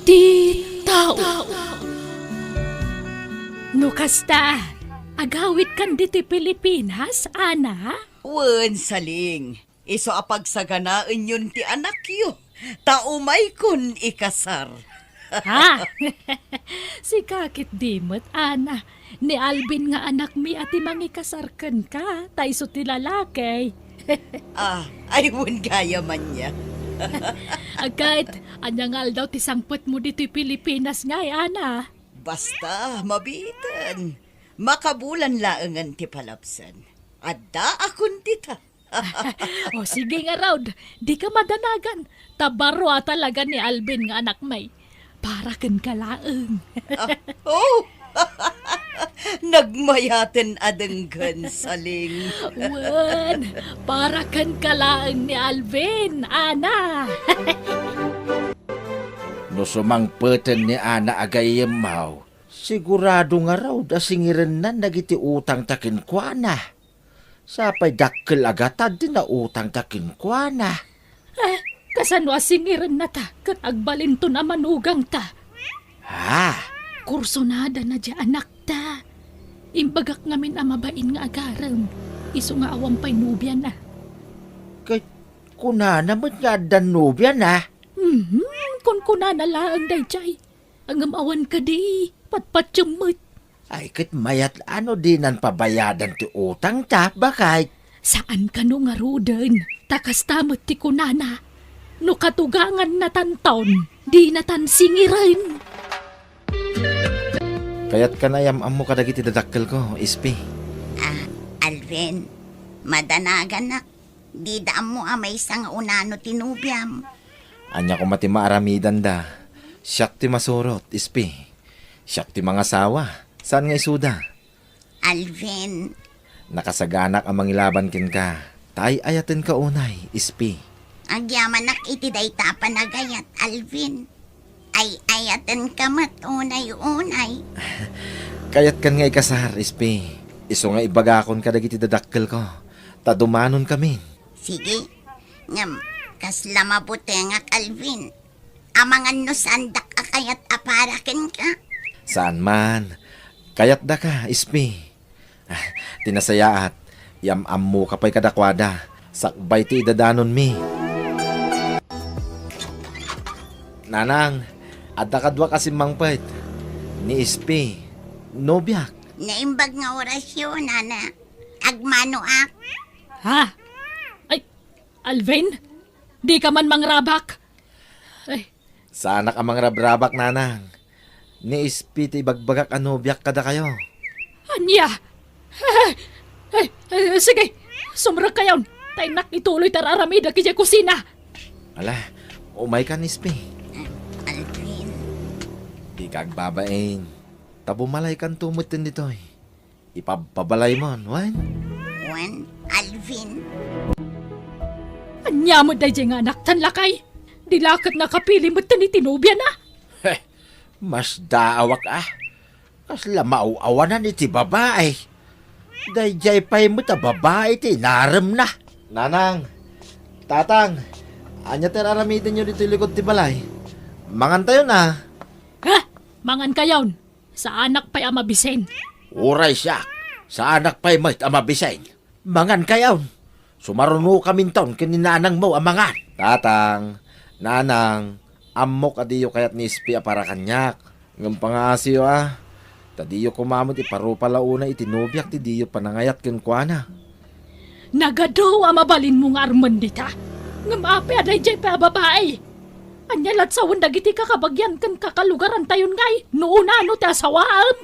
ti tao. No kasta, agawidkan ditoy Pilipinas, Ana? Wen, Saling. Isu a pagsaganaenyon ti anakyo, ta umaykon ikasar. Ha? Sika ketdi met, Ana. Ni Alvin nga anakmi a ti mangikasar kenka, ta isu ti lalaki. Ah, ay, wen gayam ania. Ket, ania nga aldaw ti sangpetmo ditoy Pilipinas ngay, Ana? Basta, mabiiten. Makabulan laengen ti palabsen. Addaakon dita. O, sige ngarud, dika madanagan. Ta baro a talaga ni Alvin nga anakmi. Para kenka laeng. Ah, oh! Nagmayaten a denggen, Saling. Wen, para kenka laeng ni Alvin, Ana. No sumangpeten ni Ana a gayyemmo, sigurado ngarud a singirennan dagiti utangta kenkuana. Sapay dakkel a gatad ti nautangta kenkuana. Eh, kasano a singirennata ket agbalinton a manugangta? Ha? Kursunadana diay anakta. Imbagak ngamin a mabain nga agarem, isu nga awan pay nobiana. Ket kunana met nga addan nobiana? Mhm, kunkunana laeng daydiay. Ngem awan kadi, patpatiem met. Ay, ket mayat a no dinan pabayadan ti utangta, baket. Saan kano ngaruden, ta kasta met ti kunana. No katugangannatanton, dinatan singiren. Kayatkan a iyam-ammo kadagiti dadakkelko, Ispi. Ah, Alvin, madanaganak. Dida ammo a maysa nga unano ti nobiam. Ania koma ti maaramidanda? Siak ti masurot, Ispi. Siak ti mangasawa. Saan nga isuda? Alvin. Nakasaganak a mangilaban kenka. Ta ay-ayatenka unay, Ispi. Agyamanak iti dayta a panagayat, Alvin. Ay-ayatenka met unay-unay. Kayatkan nga ikasar, Ispi. Isu nga ibagakon kadagiti dadakkelko, ta dumanonkamin. Sige. Ngem, kasla mabutengak, Alvin. Amangan no saandak a kayat a para kenka. Saan man. Kayatdaka, Ispi. Ah, ti nasayaat, iyam-ammoka pay kadakuada, sakbay ti idadanonmi. Nanang, adda kaduak a simmangpet. Ni Ispi, nobiak. Naimbag nga orasyo, nana. Agmanoak. Ha? Ay, Alvin, dika man mangrabak. Ay. Saanak a mangrabrabak, nanang. Ni Ispi ti ibagbagak a nobiak kadakayo. Ania? Ay, ay, ay, sige, sumrekkayon. Ta innak ituloy ti ar-aramidek idiay kusina. Ala, umaykan, Ispi. Alvin. Dika agbabain. Ta bumalaykanto metten ditoy. Ipabpabalaymon, wen? Wen, Alvin. Ania met daydiay nga anaktan, lakay? Di la ket nakapili metten iti nobiana? Heh, masdaawak a. Kasla maaw-awanan iti babai. Daydiay pay met a babai ti inaremna. Nanang, Tatang, ania ti ar-aramidenyo ditoy likod ti balay? Mangantayon a. Ha? Mangankayon? Saanak pay a mabisin. Uray siak, saanak pay met a mabisin. Mangankayon. Sumarunokaminton ken ni nanangmo a mangan. Tatang, nanang, ammok a diyo kayat ni Ispi a para kaniak. Ngem pangaasiyo a. Ta diyo koma met iparupa la unay iti nobiak ti diyo panangayat kenkuana. Nagadu a mabalinmo nga armen dita. Ngem apay a daydiay pay a babai? Ania lat sawen dagiti kakabagian ken kakalugarantayon ngay no unano ti asawaem?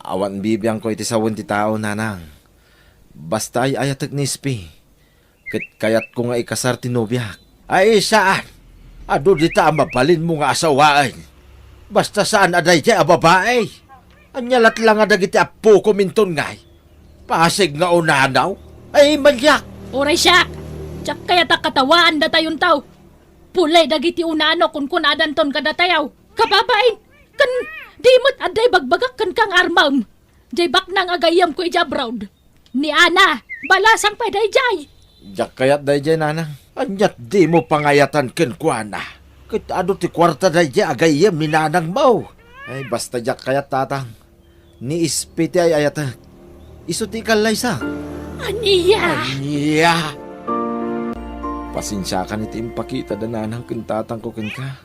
Awan bibiangko iti sawen ti tao, nanang. Basta ay-ayatek ni Espe. Ket kayatko nga ikasar ti nobiak. Ay, saan. Adu dita a mabalinmo nga asawaen. Basta saan a daydiay a babai. Ania lat la nga dagiti appokom inton ngay? Pasig nga unanaw? Ay, maniak! Uray siak! Diak kayat a katawaan datayon tao. Pulay dagiti unano kunkunadanton kadatayaw. Kababain! Ken di met adda ibagbagak kenka nga armem. Diay baknang a gayyemko idiay abroad. Ni Ana, balasang pay daydiay. Diak kayat daydiay, nanang. Aniat dimo pangayatan kenkuana? Ket adu ti kuarta daydiay a gayyem ni nanangmo. Ay, basta diak kayat, tatang. Ni Espe ti ay-ayatek. Isu ti ikallaysa. Ania? Ania? Pasensiakan iti impakitada nanang ken tatangko kenka.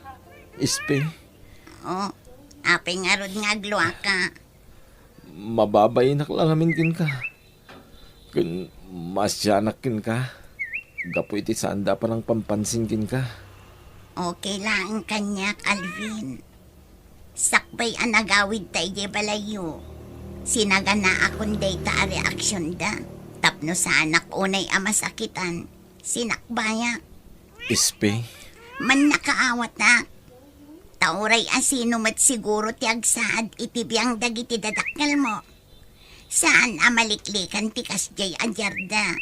Espe? Oh, apay ngarud nga agluaka? Mababainak la ngamin kenka. Ken maasianak kenka gapu iti saanda a panangpampansin kenka. Okay laeng kaniak, Alvin. Sakbay a nagawidta idiay balayyo, sinaganaakon dayta a reaksionda tapno saanak unay a masakitan. Sinakbayak. Espe? Mannakaawat, a. Ta uray a sino met siguro ti agsaad iti biang dagiti dadakkelmo. Saan a maliklikan ti kasdiay a diarda.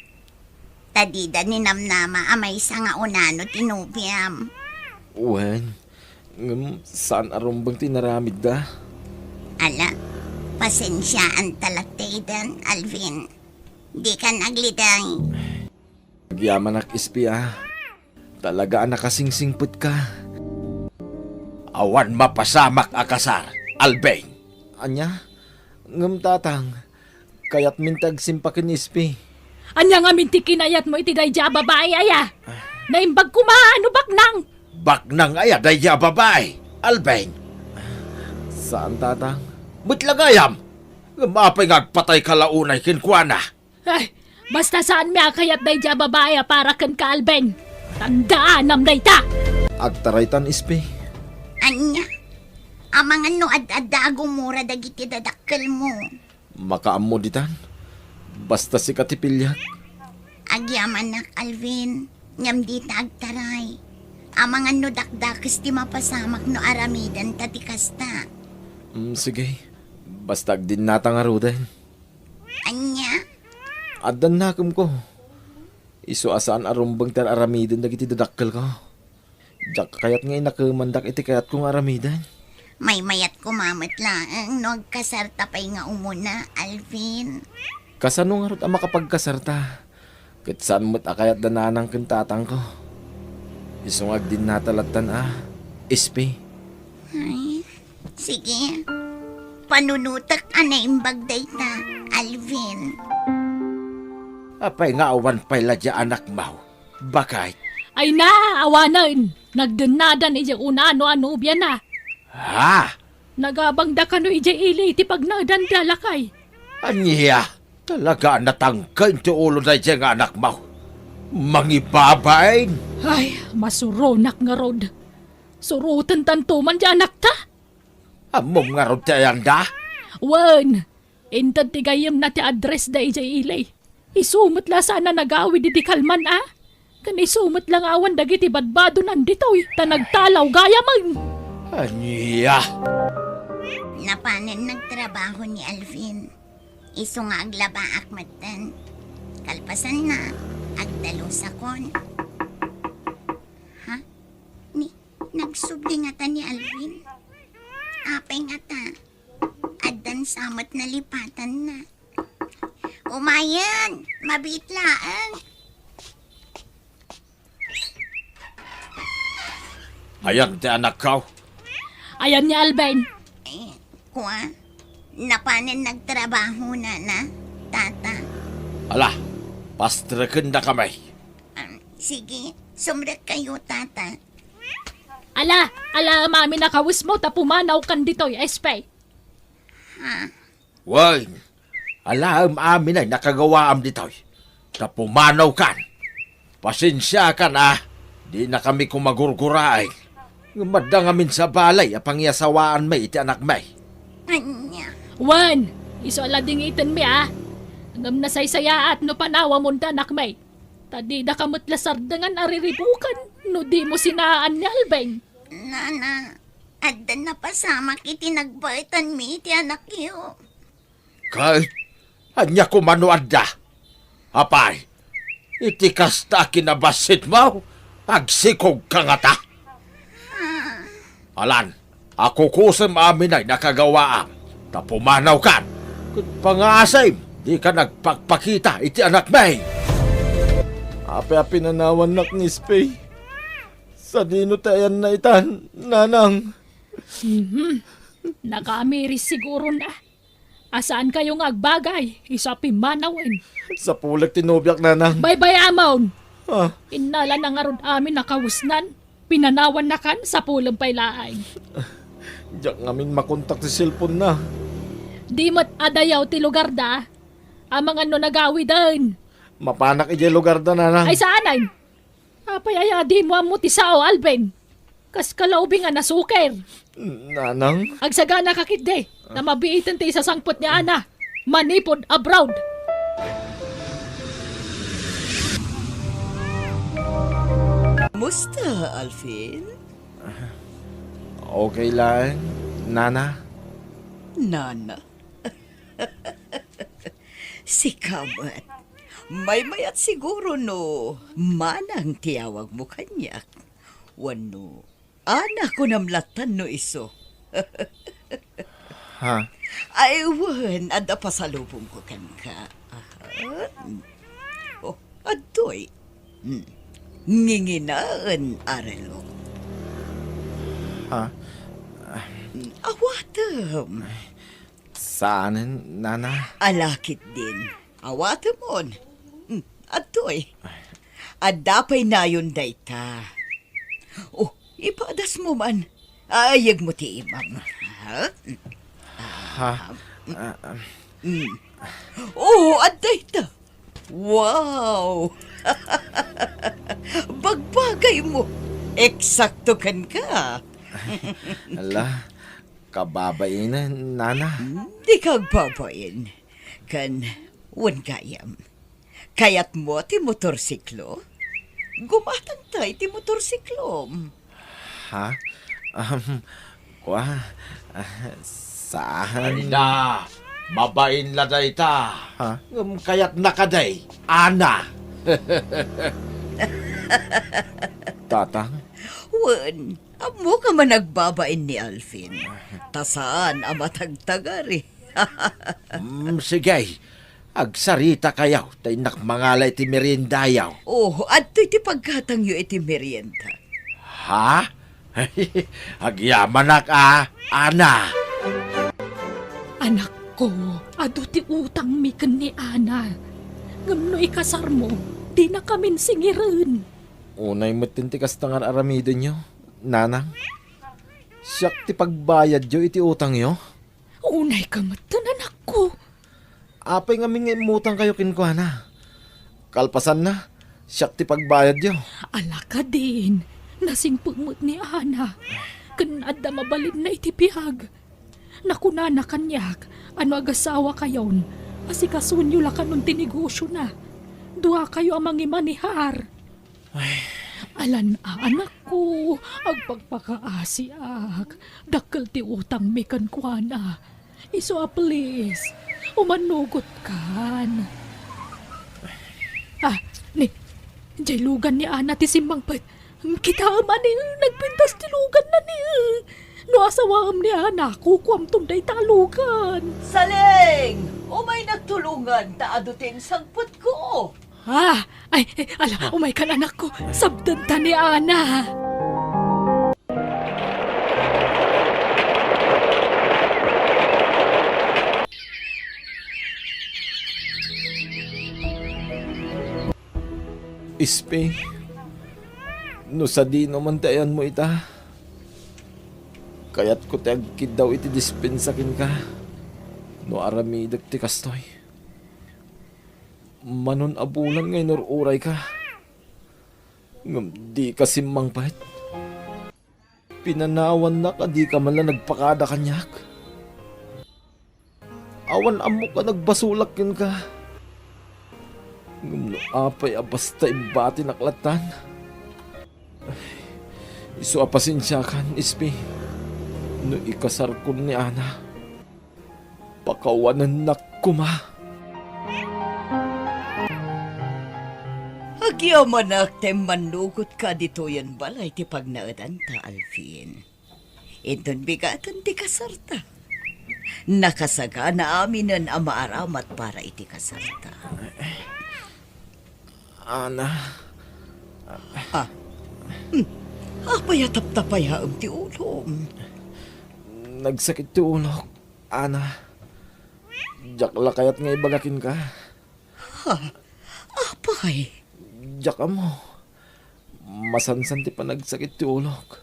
Ta dida ninamnama a maysa nga unano ti nobiam. Wen, ngem saan a rumbeng ti inaramidda. Ala, pasensiaanta latta idan, Alvin. Dikan agliday. Agyamanak, Espe, a. Talaga a nakasingsingpetka. Awan mapasamak a kasar, Alvin. Ania? Ngem, tatang, kayatmin ti agsimpa ken Espe. Ania ngamin ti kinayatmo iti daydiay a babai, aya? Naimbag koma no baknang. Baknang aya daydiay a babai, Alvin? Saan, tatang. Met la gayam. Ngem apay nga agpatayka la unay kenkuana? Ay, basta saanmi a kayat daydiay a babai a para kenka, Alvin. Tandaanam dayta! Agtaraytan, Espe. Ania? Amangan no ad-adda a gumura dagiti dadakkelmo. Makaammo ditan. Basta sika ti piliak. Agyamanak, Alvin. Ngem dita agtaray. Amangan no dakdakes ti mapasamak no aramidenta ti kasta. Mm, sige. Basta agdinnata ngaruden. Ania? Addan nakemko. Isu a saan a rumbeng ti ar-aramiden dagiti dadakkelko. Diak kayat nga inakemandak iti kayatko nga aramiden. Maymayat koma met laeng no agkasarta pay nga umuna, Alvin. Kasano ngarud a makapagkasarta? Ket saan met a kayat da nanang ken tatangko. Isu nga agdinnata lattan a, Espe. Ay, sige. Panunotek a naimbag dayta, Alvin. Apay nga awan pay la diay anakmo, baket? Ay na, awanen. Nagdennadan idiay unano a nobiana. Ha? Nagabangda kano idiay ili iti pagnaedanda, lakay. Ania? Talaga a natangken ti ulo daydiay nga anakmo. Mangibabain! Ay, masuronak ngarud. Surotentanto man diay anakta. Ammom ngarud ti ayanda? Wen, inted ti gayyemna ti addressda idiay ili. Isu met la saan a nagawid idi kalman a. Ken isu met la nga awan dagiti badbadonan ditoy ta nagtalaw gayamen. Ania? Napanen nagtrabaho ni Alvin. Isu nga aglabaak metten. Kalpasanna, agdalusakon. Ha? Ni, nagsubli ngata ni Alvin? Apay ngata? Addan sa met nalipatanna. Umayen, mabiit laeng. Ayan ti anakko? Ayan ni Alvin. Eh, kua, napanen nagtrabaho na na, tata. Ala, pastrekendakami. Ah, sige, sumrekkayo, tata. Ala, ala, mami, nakawesmo ta pumanawkan ditoy, Espe. Ha? Wen, alaem amin ay nakagawaam ditoy. Ta pumanawkan. Pasensiakan a, dinakami koma gurguraen. Ngem adda ngamin sa balay a pangiasawaanmi iti anakmi. Ania? Wen, isu a ladingitenmi a. Ngem nasaysayaat no panawamon ti anakmi. Ta didaka met la sardengan a riribuken no dimo sinaan ni Alvin. Nana, adda napasamak iti nagbaetanmi iti anakyo. Ket ania koma no adda? Apay, iti kasta a kinabassitmo, agsikogka ngata? Alan, akukusem amin ay nakagawaam, ta pumanawkan, ket pangaasim, dika nagpakpakita iti anakmi. Apay a pinanawannak ni Espey? Sadino ti ayanna itan, nanang? Mhm. Nakaamiris sigurona. A saankayo nga agbagay, isu a pimmanawen. Sapulek ti nobiak, nanang. Baybay-amon! Ah. Innalana ngarud amin a kawesnan. Pinanawannakan, sapulem pay laeng. Diak ngamin makontak ti cellphone-na. Di met adayaw ti lugarda. Amangan no nagawiden. Mapanak idiay lugarda, nanang. Ay, saanen? Apay aya a dimo ammo ti sao, Alvin? Kas kalaubing a nasuker. Nanang? Agsaganaka ketdi, ta mabiiten ti isasangpet ni Ana manipud abroad. Musta, Alvin? Okay lang, Nana. Nana? Sika met. Maymayat siguro no manang ti awagmo kaniak. Wenno, Ana, kunam lattan no isu. Ha? Ay, wen, adda pasalubongko kenka. Aha. Oh, adtoy. Hmm. Nginginaen a relo. Ha? Hmm, awatem. Saanen, Nana? Ala ketdin. Awatemon. Hmm, adtoy. Adda pay nayon dayta. Oh, ipadasmo man. Ayegmo ti imam. Ha? Ha? Ah, ah. Mm. Oh, adda ita. Wow! Bagbagaymo. Eksakto kenka. Ala, kababainen, Nana. Hmm, dika agbabain. Ken, wen gayam. Kayatmo ti motorsiklo? Gumatangta iti motorsiklom. Ha? Um, kua, ah, saan? Ay na, mabain la dayta. Ha? Ngem kayatna kadi, Ana. Tatang? Wen, ammoka man agbabain ni Alvin. Ta saan a matagtagari. Mm, sige. Agsaritakayo, ta innak mangala iti meriendayo. Oh, adtoy ti paggatangyo iti merienda. Ha? Agyamanak a, Ana. Anakko, adu ti utangmi ken ni Ana. Ngem no ikasarmo, dinakamin singiren. Unay metten ti kasta nga ar-aramidenyo, Nanang. Siak ti pagbayadyo iti utangyo. Unayka metten, anakko. Apay ngamin nga immutangkayo kenkuana? Kalpasanna, siak ti pagbayadyo. Ala kadin, nasingpet met ni Ana. Ken adda mabalinna iti biag. Nakunana kaniak a no agasawakayon, asikasonyo la kanon ti negosiona. Duakayo a mangimanehar. Ay. Alan a, anakko, agpakpakaasiak. Dakkel ti utangmi kenkuana. Isu a please, umannugotkan. Ah, ni, jay lugan ni Ana ti simmangpet. Kitaem a ni, nagpintas ti luganna ni. No asawaem ni Ana, kukuamton dayta a lugan. Saling! Umaynak tulongan ta adu ti insangpetko. Ah, ay, ay, ala, umaykan, anakko. Sabdenta ni Ana. Ispi, no sadino man ti ayanmo ita, kayatko ti agkiddaw iti dispensa kenka. No aramidek ti kastoy, manon a bulan nga inur-urayka, ngem dika simmangpet. Pinanawannak a dika man la nagpakada kaniak. Awan ammok a nagbasolak kenka. Ngem no apay a basta imbatinak lattan, isu a pasensiakan, Espi, no ikasarkon ni Ana. Pakawanennak koma. Agyamanak ta immannugotka ditoyen balay ti pagnaedanta, Alvin. Inton bigaten ti kasarta, nakasagana aminen a maaramat para iti kasarta. Ana. Ah. Hmm. Apay a taptapayaem ti ulom? Nagsakit ti ulok, Ana. Diak la kayat nga ibaga kenka. Ha? Apay? Diak ammo. Masansan ti panagsakit ti ulok.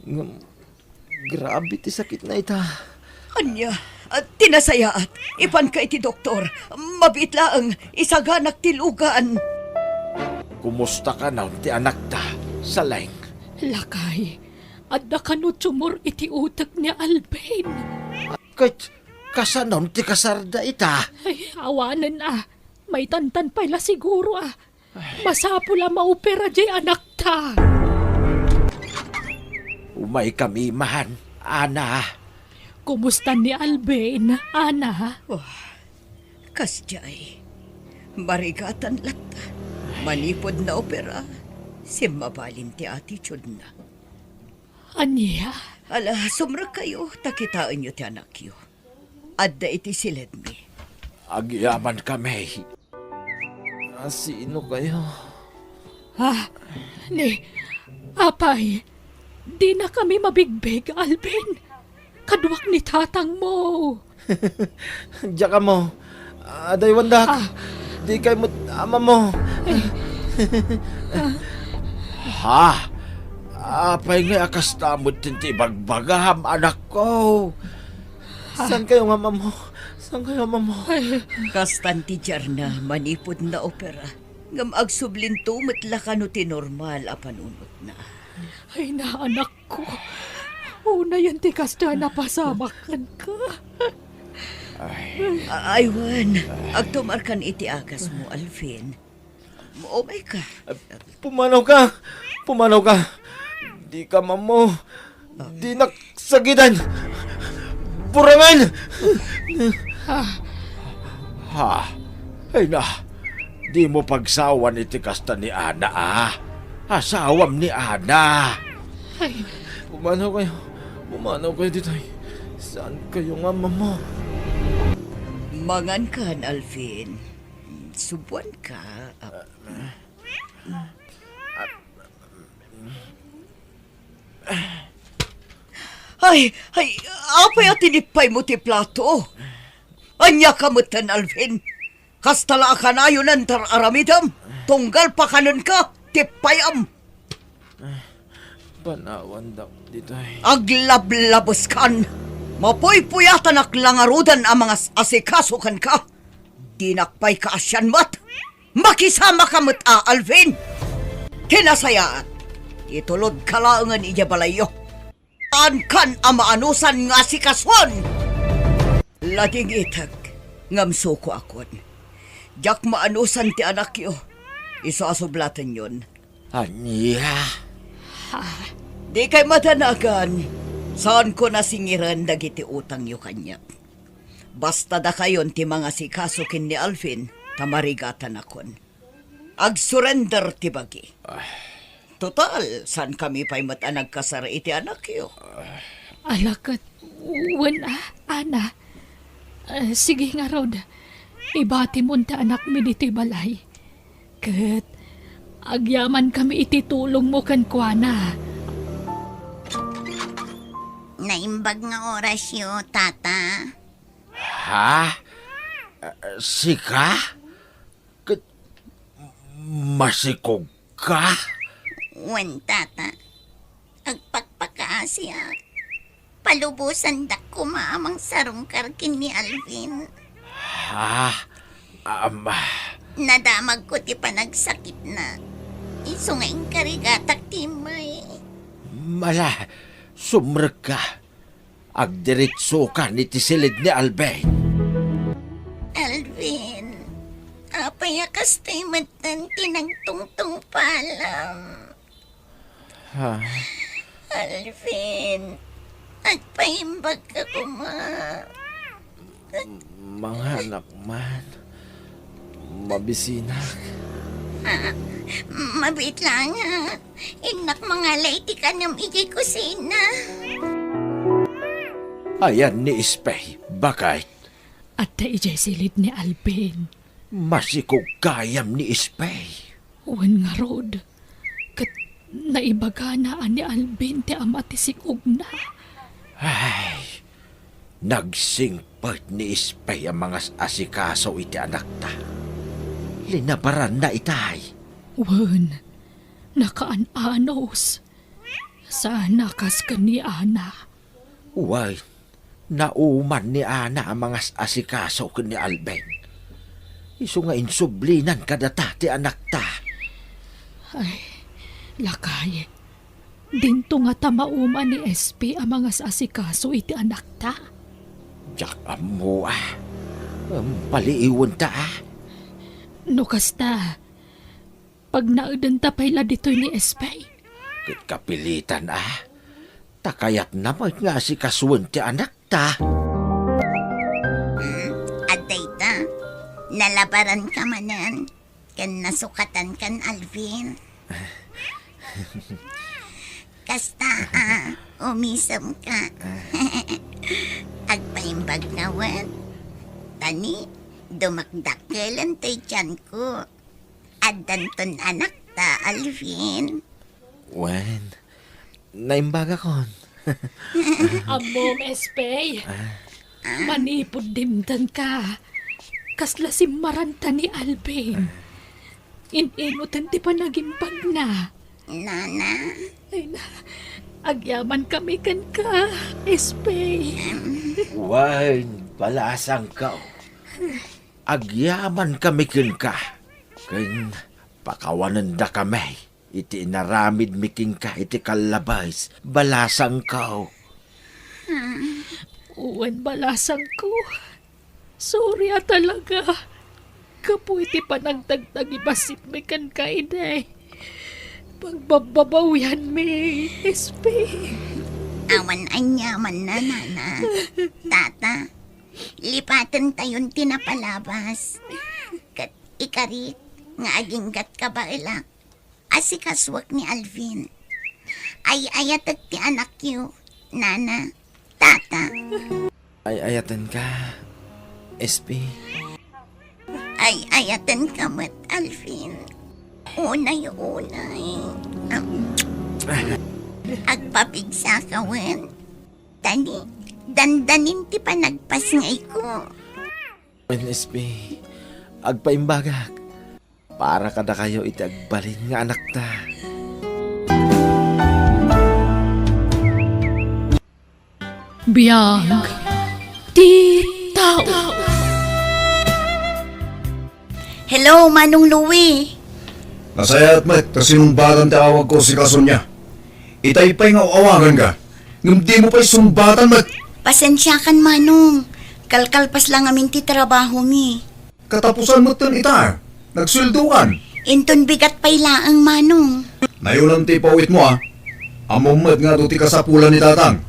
Ngem, grabe ti sakitna ita. Ania? Ah, ti nasayaat, ipanka iti doktor. Mabiit laeng, isaganak ti lugan. Kumusta kano ti anakta, Saleng? Lakay, adda kano tumor iti utek ni Alvin. Ket kasanon ti kasarda ita? Ay, awanen a. Maitantan pay la siguro a. Masapul a maopera diay anakta. Umaykami man, Ana. Kumusta ni Alvin, Ana? Oh, kasdiay. Marigatan latta. Manipud naopera, simmabalin ti attitude-na. Ania? Ala, sumrekkayo, ta kitaenyo ti anakyo. Adda iti siledmi. Agyamankami. A, sino kayo? Ah, ni, apay, dina kami mabigbig, Alvin. Kaduak ni tatangmo. Diak ammo. Adaywandak. Ah. Dikay met amammo. Eh. Ha? Apay ngay a kasta met ti ibagbagam, anakko? Ah. Saan kayo nga amammo? Saan kayo amammo? Ay. Kastan ti diarna manipud naopera. Ngem agsublinto met la kano ti normal a panunotna. Ay, naanak ko. Unayen ti kasta a napasamak kenka. Ay. A-, ay wen, agtumarkan iti agasmo, Alvin. Umayka. Pumanawka! Pumanawka! Dika ammo. Dinak sagidan! Burangen! Ah. Ha? Ay na, dimo pagsawan iti kasta ni Ana, a? Asawam ni Ana. Ay. Pumanaw kayo. Pumanaw kayo ditoy. Saan kayo nga amammo? Mangankan, Alvin. Subuanka. Ah. Ay, ay, apay a tinippaymo ti plato? Ania ka metten, Alvin? Kasta la a kanayon a inter-aramidem, tunggal pakanenka, tippayam. Panawandak ditoy. Aglablabeskan! Mapuypuyatanak la ngaruden a mangas-asikaso kenka. Dinak pay kaasian met. Makisamaka met a, Alvin! Ti nasayaat, itulodka laengen idiay balayyo. Saankan a maanusan nga asikason! Ladingitek, ngem sukoakon. Diak maanusan ti anakyo. Isu a sublatenyon. Ania? Ha? Dikay madanagan. Saanko nasingiren dagiti utangyo kaniak. Basta dakayon ti mangasikaso ken ni Alvin, ta marigatanakon. Agsurrender ti bagi. Ah. Total, saankami pay met a nagkasar iti anakyo. Ala ket, wen a, Ana. Ah, sige ngarud, ibatimon ti anakmi ditoy balay. Ket agyamankami iti tulongmo kenkuana. Naimbag nga orasyo, Tata. Ha? Ah, sika? Ket masikogka? Wen, Tata. Agpakpakaasiak. Palubosandak koma a mangsarungkar ken ni Alvin. Ah, am, Nadamagko ti panagsakitna. Isu nga inkarigatak ti immay. Mala, sumrekka. Agdiretsokan iti silid ni Alvin. Alvin, apay a kastoy metten ti nagtungtungpalam? Ha? Alvin, agpaimbag ka koma. Manganak man. Mabisinak. Ah, mabiit laeng, ha? Innak mangala iti kanem idiay kusina. Ayan ni Espey, baket? Adda idiay silid ni Alvin. Masikog gayam ni Espey. Wen ngarud, ket naibagana a ni Alvin ti ama ti sikogna. Ay, nagsingpet ni Espey a mangas-asikaso iti anakta. Linabaranna itay. Wen, nakaan-anos. Saan a kas ken ni Ana. Wen, nauman ni Ana a mangas-asikaso ken ni Alvin. Isu nga insublinan kadata ti anakta. Ay, lakay. Dinto ngata mauman ni Espey a mangas-asikaso iti anakta? Diak ammo, a. Em, paliiwenta, a. No kasta, pagnaedenta pay la ditoy ni Espey. Ket kapilitan, a. Ta kayatna met nga asikasuen ti anakta. Hmm, adda ita. Nalabaranka manen ken nasukatankan Alvin. Kasta, a, umisemka. Agpaimbag ka wen. Tani, dumakdakkelen ti tianko. Addanton anakta, Alvin. Wen, naimbagakon. Ammom, Espey. Ah. Manipud dimtenka, kasla simmaranta ni Alvin. In-inutan ti panagimbagna. Nana. Ay, na, agyaman kami kenka, Espey. Wen, balasangko. Agyaman kami kenka, ken pakawanenda kami iti inaramidmi kenka iti kallabes, balasangko. Wen, balasangko. Sorry a talaga. Gapu iti panagtagtagibasitmi kenka idi pagbabbabawianmi, Espey. Awan aniamanna, Nana. Tata, lipatentayon ti napalabas. Ket ikarik nga aginggat kabaelak, asikasuek ni Alvin. Ay-ayatek ti anakyo, Nana, Tata. Ay-ayatenka, Espey. Ay-ayatenka met, Alvin. Unay-unay. Am, agpapigsaka wen. Tani, dandanin ti panagpasngayko. Wen, Espey, agpaimbagak para kadakayo iti agbalin nga anakta. Biag ti tao. Hello, Manong Louie. Nasayaat met ta sinumbatan ti awagko, sika Sonia. Itay pay nga aw-awaganka, ngem dimo pay sumbatan met. Pasensiakan, Manong. Kalkalpas la ngamin ti trabahomi. Katapusan metten ita, nagsueldokan. Inton bigat pay laeng, Manong. Nayonan ti ipaw-itmo, a. Ammom met nga adu ti kasapulan ni Tatang.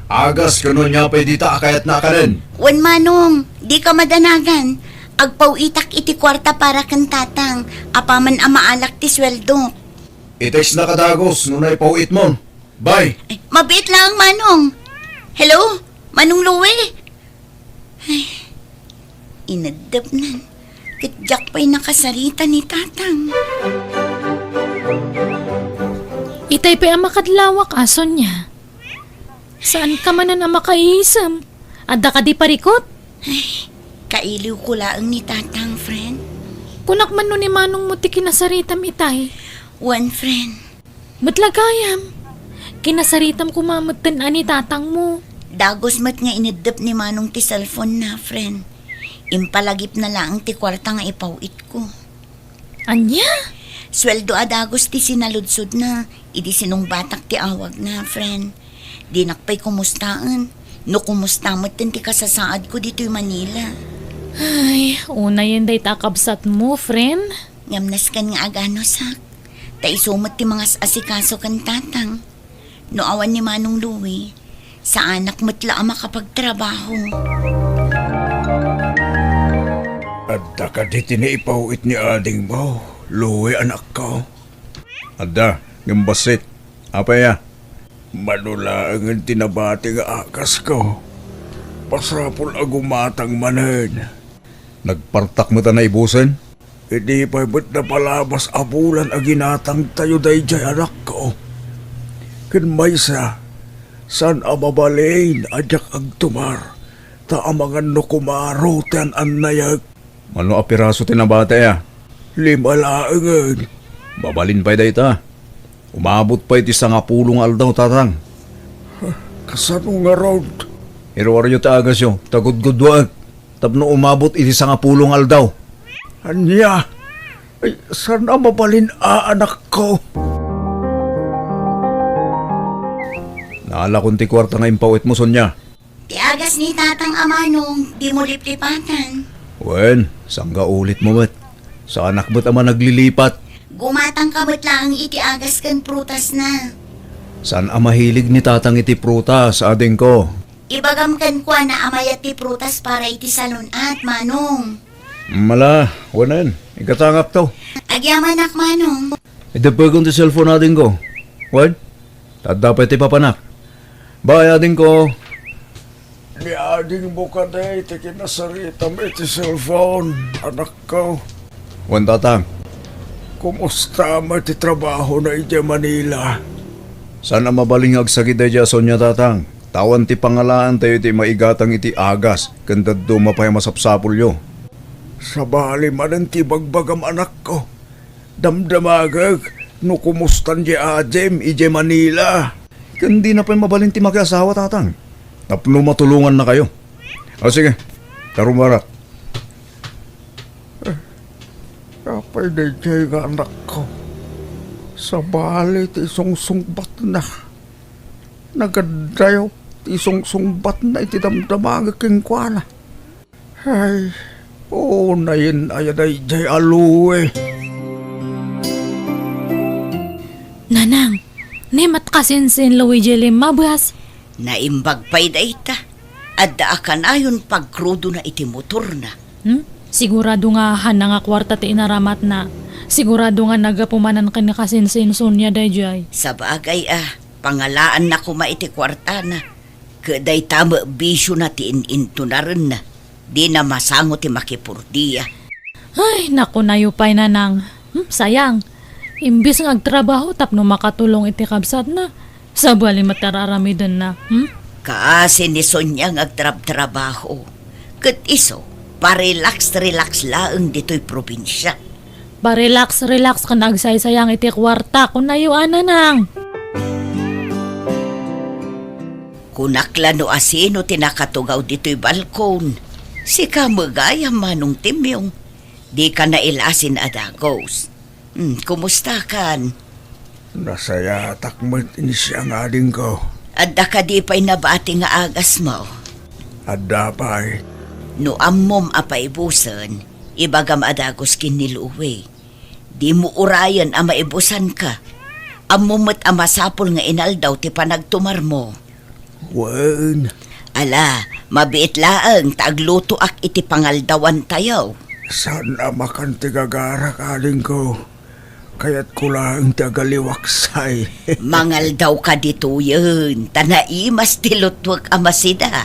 Agas ken no ania pay dita a kayatna a kanen. Wen, Manong, dika madanagan. Agpaw-itak iti kuarta para ken Tatang, apaman a maalak ti sueldok. I-textna kadagus no naipaw-itmon. Bye. Ay, mabiit laeng, Manong. Hello, Manong Louie? Ay, inaddepnan. Ket diak pay nakasarita ni Tatang. Itay pay a makadlawak, a, Sonia. Saanka manen a makaisem? Adda kadi parikut? Ay, kailiwko laeng ni Tatang, friend. Kunak man no ni Manongmo ti kinasaritam itay. Wen, friend. Met la gayam. Kinasaritam koma metten a ni Tatangmo. Dagus met nga ineddep ni Manong ti cellphone na, friend. Impalagipna laeng ti kuarta nga ipaw-itko. Ania? Sueldo a dagus ti sinaludsodna, idi sinungbatak ti awagna, friend. Dinak pay kumustaen. No kumusta met ti kasasaadko ditoy Manila. Ay, unayen dayta a kabsatmo, friend. Ngem nasken nga aganusak. Ta isu met ti mangas-asikaso ken tatang. No awan ni Manong Louie, saanak met la a makapagtrabaho. Adda kadi ti naipaw-it ni adingmo, Louie, anakko? Adda, ngem bassit. Apay a? Mano laengen ti nabati nga agasko. Masapul a gumatang manen. Nagpartak met a naibusen? Idi pay met napalabas a bulan a ginatangtayo daydiay, anakko. Ken maysa, saan a mabalin a diak agtumar, ta amangan no kumaro ti an-annayek. Mano a piraso ti nabati a? Lima laengen. Mabalin pay dayta. Umabot pay ti sangapulo nga aldaw, tatang. Kasano ngarud? Iruaryo ti agasyo, ta gudguduaek tapno umabot iti sangapulo nga aldaw. Ania? Ay, saan a mabalin a, anakko? Naalakon ti kuarta nga impaw-itmo, Sonia. Ti agas ni Tatang a Manong, dimo liplipatan. Wen, sangga ulitmo met. Saanak met a managlilipat. Gumatangka met laeng iti agas ken prutasna. Saan a mahilig ni Tatang iti prutas, adingko? Ibagam kenkuana a mayat ti prutas para iti salun-at, Manong. Mala, wanen, igatangakto. Agyamanak, Manong. Ideppegon ti cellphone, adingko. Wen? Adda pay ti papanak. Bye, adingko. Ni adingmo kadi ti kinasaritam iti cellphone, anakko. Wen, tatang. Kumusta met ti trabahona idiay Manila? Saan a mabalin nga agsakit daydiay a Sonia, tatang. Ta awan ti pangalaantayo iti maigatang iti agas ken dadduma pay a masapsapulyo. Sabali manen ti ibagbagam, anakko. Damdamagek no kumustan diay adim idiay Manila. Ken dina pay mabalin ti makiasawa, tatang, tapno matulongannakayo. O, sige, tarumarak. Apay daydiay nga anakko? Sabali ti isungsungbatna. Nagaddayo ti isungsungbatna iti damdamagek kenkuana. Ay, unayen aya daydiay a Louie. Nanang, ni met kasinsin Louie diay limmabas? Naimbag pay dayta. Adda a kanayon pagkrudona iti motorna. Hmm? Sigurado nga haanna nga kuarta ti inaramatna. Sigurado nga naggapu manen ken ni kasinsin Sonia daydiay. Sabagay a, pangalaanna koma iti kuartana. Ket dayta met bisiona ti in-intunarenna. Dina masango ti makipurdia. Ay, nakunayo pay, Nanang. Hmm, sayang. Imbes nga agtrabaho tapno makatulong iti kabsatna, sabali met ti ar-aramidenna. Hmm? Kaasi ni Sonia nga agtrabtrabaho. Ket isu, pa-relax-relax laeng ditoy probinsia. Pa-relax-relax ken agsaysayang iti kuarta, kunayo a, Nanang. Kunak la no asino ti nakatugaw ditoy balkon. Sika met gayam, Manong Timyong. Dika nailasin a dagus. Hmm, kumustakan? Nasayatak met iti siak nga adingko. Adda kadi pay nabati nga agasmo? Adda pay. No ammom a paibusen, ibagam a dagus ken ni Louie. Dimo urayen a maibusanka. Ammom met a masapul nga inaldaw ti panagtumarmo. Wen. Ala, mabiit laeng ta aglutoak iti pangaldawantayo. Saan a makan ti gagarak, adingko. Kayatko laeng ti agaliwaksay. Mangaldawka ditoyen, ta naimas ti lutwek a masida.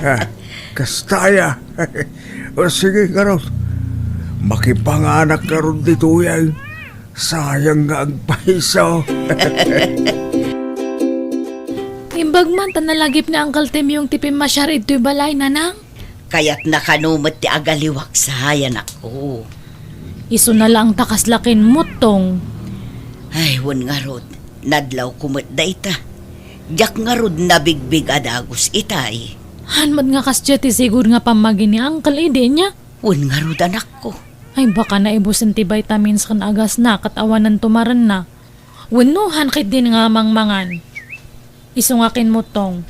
Ah, kasta aya. O sige, ngarud. Makipanganak ngarud ditoyen. Sayang nga agpayso. Imbag man ta nalagip ni Uncle Timyong ti pimmasiar idtoy balay, Nanang. Kayatna kano met ti agaliwaksay, anakko. Isuna laeng ta kasla kinmuttong. Ay, wen ngarud, nadlawko met dayta. Diak ngarud nabigbig a dagus itay. Haan met nga kasdiay ti sigud nga pammagi ni Uncle idi nia? Wen ngarud, anakko. Ay, baka naibusen ti vitamins ken agasna ket awanen tumarenna. Wenno haan ketdin nga mangmangan. Isu nga kimmutong.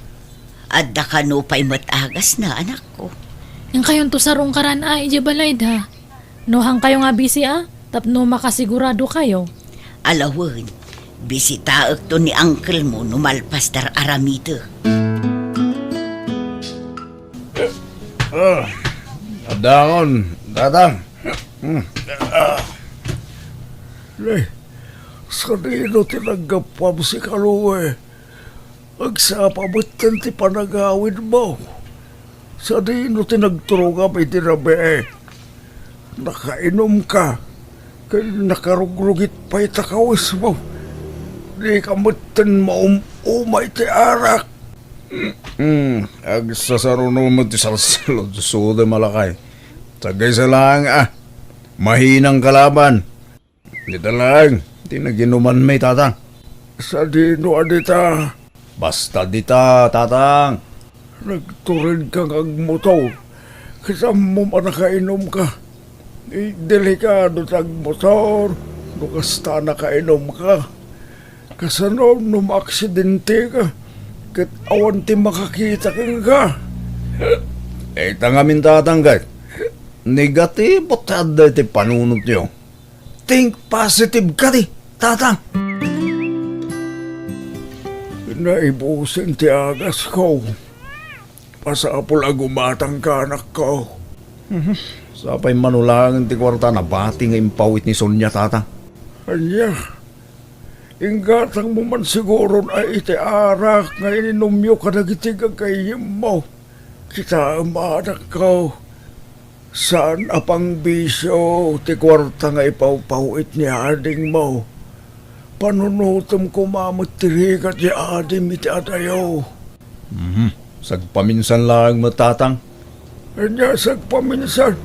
Adda kano pay met agasna, anakko. Inkayonto sarungkaran a idiay balayda. No haankayo nga busy a, tapno makasiguradokayo. Ala wen, bisitaekto ni uncle mo no malpas ti ar-aramidek. Ah, addangon, tatang. Hmm. Nay, sadino ti naggapuam, sika, Lue? Agsapa metten ti panagawidmo. Sadino ti nagturongam idi rabii? Nakainumka, ken nakarugrugit pay ta kawismo. Dika metten maum-umay ti arak. Hmm, agsasaruno met ti salsalud, sude malakay. Sagaysa laeng a, mahinang kalaban. Dita laeng ti naginumanmi, tatang. Sadino a dita? Basta dita, tatang. Nagturedka nga agmotor. Ket ammom a nakainumka. Delikado ti agmotor no kasta a nakainumka. Kasano no maaksidenteka ket awan ti makakita kenka? Ita ngamin, tatang, ket negatibo ti adda iti panunotyo. Think positive kadi, tatang. Naibusen ti agasko. Masapul a gumatangka, anakko. Mhm. Sapay mano laeng ti kuarta a nabati nga impaw-it ni Sonia, tatang. Ania? Inggatangmo man siguron a iti arak nga ininumyo kadagiti gagayyemmo. Kitaem, anakko. Saan a pangbisio ti kuarta nga ipawpaw-it ni adingmo. Panunotem koma met ti rigat ti adim iti adayo. Mhm. Sagpaminsan laeng met, tatang. Ania sagpaminsan?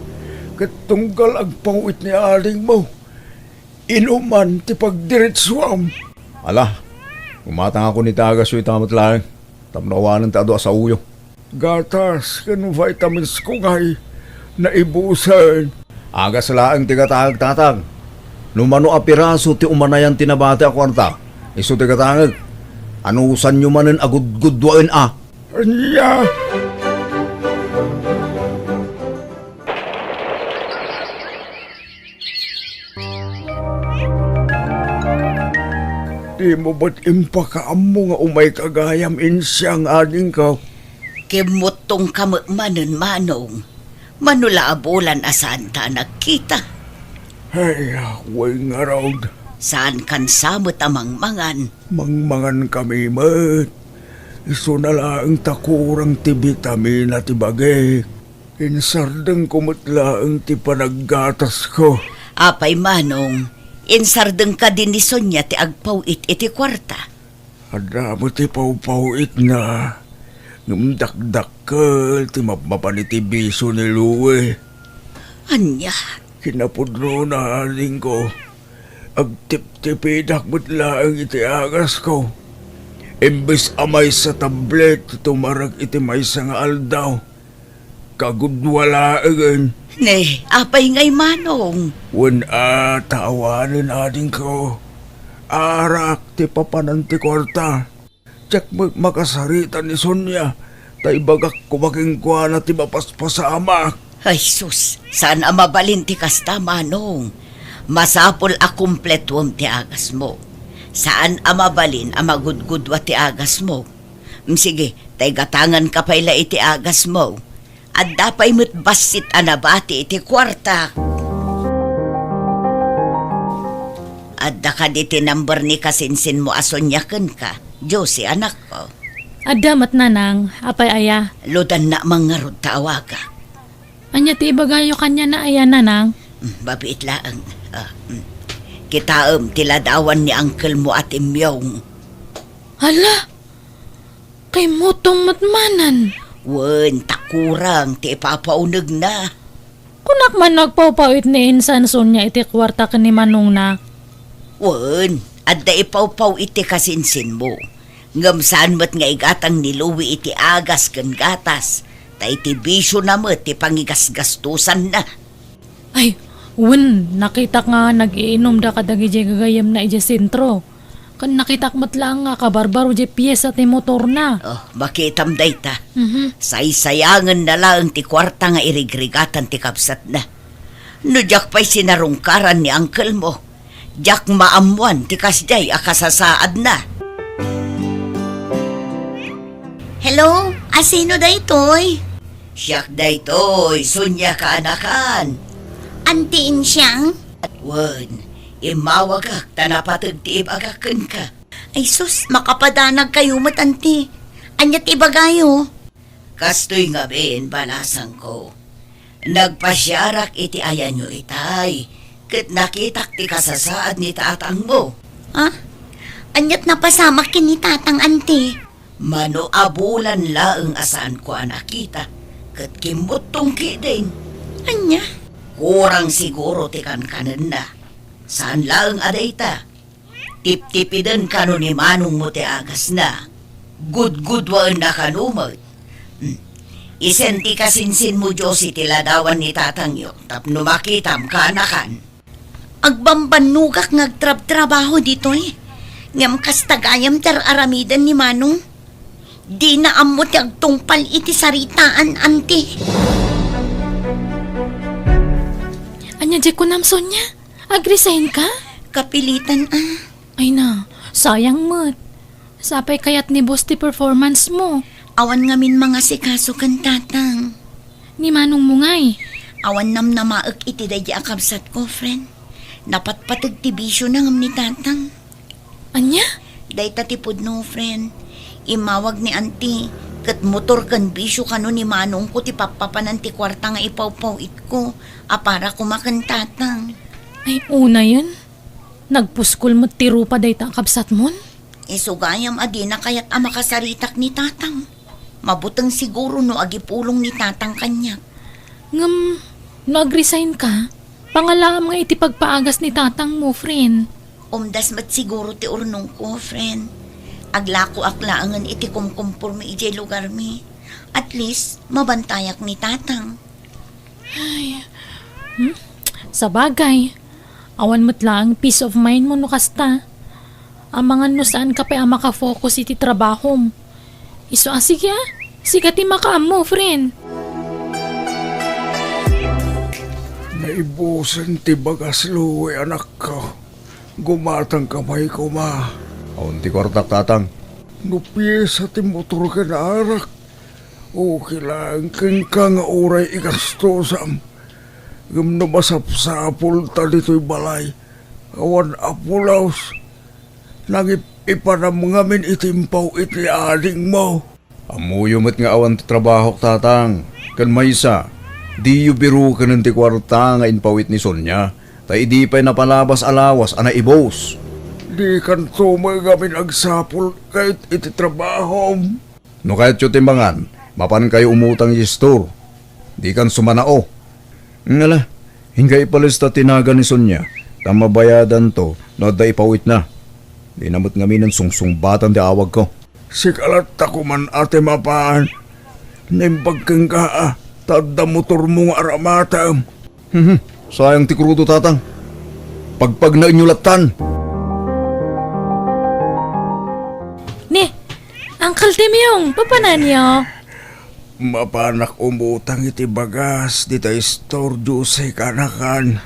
Ket tunggal agpaw-it ni adingmo, inuman ti pagdiritsuam. Ala, gumatangakon iti agasyo ita met laeng, tapno awanen ti adu a saoyo. Gatas ken vitamins ko ngay naibusen. Agas laeng ti gatangek, tatang. No mano a piraso ti umanayan ti nabati a kuarta, isu ti gatangek. Anusanyo manen a gudguduaen a. Ania? Dimo met impakaammo nga umayka gayam, insiang adingko? Kimmuttongka met manen, Manong. Mano la a bulan a saanta a nagkita. Ay, wen ngarud. Saankan sa met a mangmangan? Mangmangankami met. Isuna laeng ta kurang ti bitamina ti bagik. Insardengko met laeng ti panaggatasko. Apay, Manong, insardeng kadi ni Sonia ti agpaw-it iti kuarta? Adda met ti pawpaw-itna, ngem dakdakkel ti mapmapan iti bisio ni Louie. Ania? Kinapudnona, adingko, agtiptipidak met laeng iti agasko. Imbes a maysa tablet ti tumarek iti maysa nga aldaw, kagudua laengen. Ne, apay ngay, Manong? Wen a, ta awanen, adingko. Arak ti papanan ti kuarta. Diak met makasarita ni Sonia, ta ibagak koma kenkuana ti mapaspasamak. Ay sus, saan a mabalin ti kasta, Manong. Masapul a kumpletoem ti agasmo. Saan a mabalin a magudgudua ti agasmo. Mm, sige, ta igatanganka pay la iti agasmo. Adda pay met bassit a nabati iti kuarta. Adda kadi ti number ni kasinsinmo a Sonia kenka, Josie, anakko? Adda met, nanang. Apay aya? Ludanna man ngarud ta awaga. Ania ti ibagayo kaniana aya, nanang? Mm, mabiit laeng. Ah, mm. Kitaem ti ladawan ni uncle mo a Timyong. Hala! Kimmutong met manen. Wen, ta kurang ti ipapaunegna. Kunak man no agpawpaw-it ni insan Sonia iti kuarta ken ni manongna. Wen, adda ipawpaw-it ti kasinsinmo. Ngem saan met nga igatang ni Louie iti agas ken gatas, ta iti bisiona met ti pangigasgastosanna. Ay, wen, nakitak nga nag-iinumda kadagiti gagayyemna idiay sentro. Ken nakitak met laeng nga kabarbaro diay piesa ti motorna. Oh, makitam dayta. Mhm. Saysayangenna laeng ti kuarta nga irigrigatan ti kabsatna. No diak pay sinarungkaran ni uncle mo, diak maammoan ti kasdiay a kasasaadna. Hello? Asino daytoy? Siak daytoy, Sonia kaanakan. Anti Insiang? Wen, immawagak ta napateg ti ibagak kenka. Ay sus, makapadanag kayo met, anti. Ania ti ibagayo? Kastoy ngamin, balasangko. Nagpasiarak iti ayanyo itay, ket nakitak ti kasasaad ni tatangmo. Ha? Aniat napasamak ken ni tatang, anti? Mano a bulan laeng a saanko a nakita, ket kimmuttong ketdin. Ania? Kurang siguro ti kankanenna. Saan laeng a dayta. Tiptipiden kano ni manongmo ti agasna. Gudgudwaenna kano met. Hmm. Isen ti kasinsinmo, Josie, ti ladawan ni tatangyo tapno makitam kaanakan. Agbambannogak nga agtrabtrabaho ditoy. Ngem kasta gayam ti ar-aramiden ni Manong. Dina ammo ti agtungpal iti saritaan, anti. Ania diay kunam, Sonia? Ag-resign ka? Kapilitan, ah. Ay na, sayang met. Sapay kayat ni boss ti performance mo. Awan ngamin mangasikaso ken tatang. Ni manongmo ngay? Awan namnamaek iti daydi a kabsatko, friend. Napatpateg ti bisiona ngem ni tatang. Ania? Dayta ti pudno, friend. Immawag ni anti, ket motor ken bisio kano ni manongko ti pappapanan ti kuarta nga ipawpaw-itko a para koma ken tatang. Ay, unayen. Nagpuskol met ti rupa dayta a kabsatmon? Isu gayam a dina kayat a makasaritak ni tatang. Mabuteng siguro no agipulong ni tatang kaniak. Ngem, no ag-resign ka, pangalaam nga iti pagpaagas ni tatangmo, friend. Umdas met siguro ti urnongko, friend. Aglakoak laengen iti kumkumpormi idiay lugarmi. At least, mabantayak ni tatang. Ay, hmm? Sabagay, awan met laeng peace of mind mo no kasta. Amangan no saan ka pay a makafocus iti trabahom. Isu a, sige a, sika ti makaammo, friend. Naibusen ti bagas, Louie, anakko. Gumatangka pay koma. Awan ti kuartak, tatang. No piesa ti motor ken arak, okay laeng kenka nga uray igastosam. Ngem no masapsapulta ditoy balay, awan a pulos. Nangip-ipanam ngamin iti impaw-it ni adingmo. Ammoyo met nga awan ti trabahok, tatang. Ken maysa, diyo birukenen ti kuarta nga impaw-it ni Sonia, ta idi pay napalabas a lawas a naibus. Dikanto met ngamin agsapul ket iti trabahom. No kayatyo ti mangan, mapankayo umutang iti store. Dikan sumanao. Ngala, inka ipalista ti nagan ni Sonia, ta mabayadanto no adda ipaw-itna. Dina met ngaminen sungsungbatan ti awagko. Sika latta koman a ti mapan. Naimbag kenka a, ta adda motormo nga aramatem. Hmm, sayang ti krudo, tatang. Pagpagnaenyo lattan. Ni, Uncle Timyong, papananyo? Mapanak umutang iti bagas dita istor, Josie, kaanakan.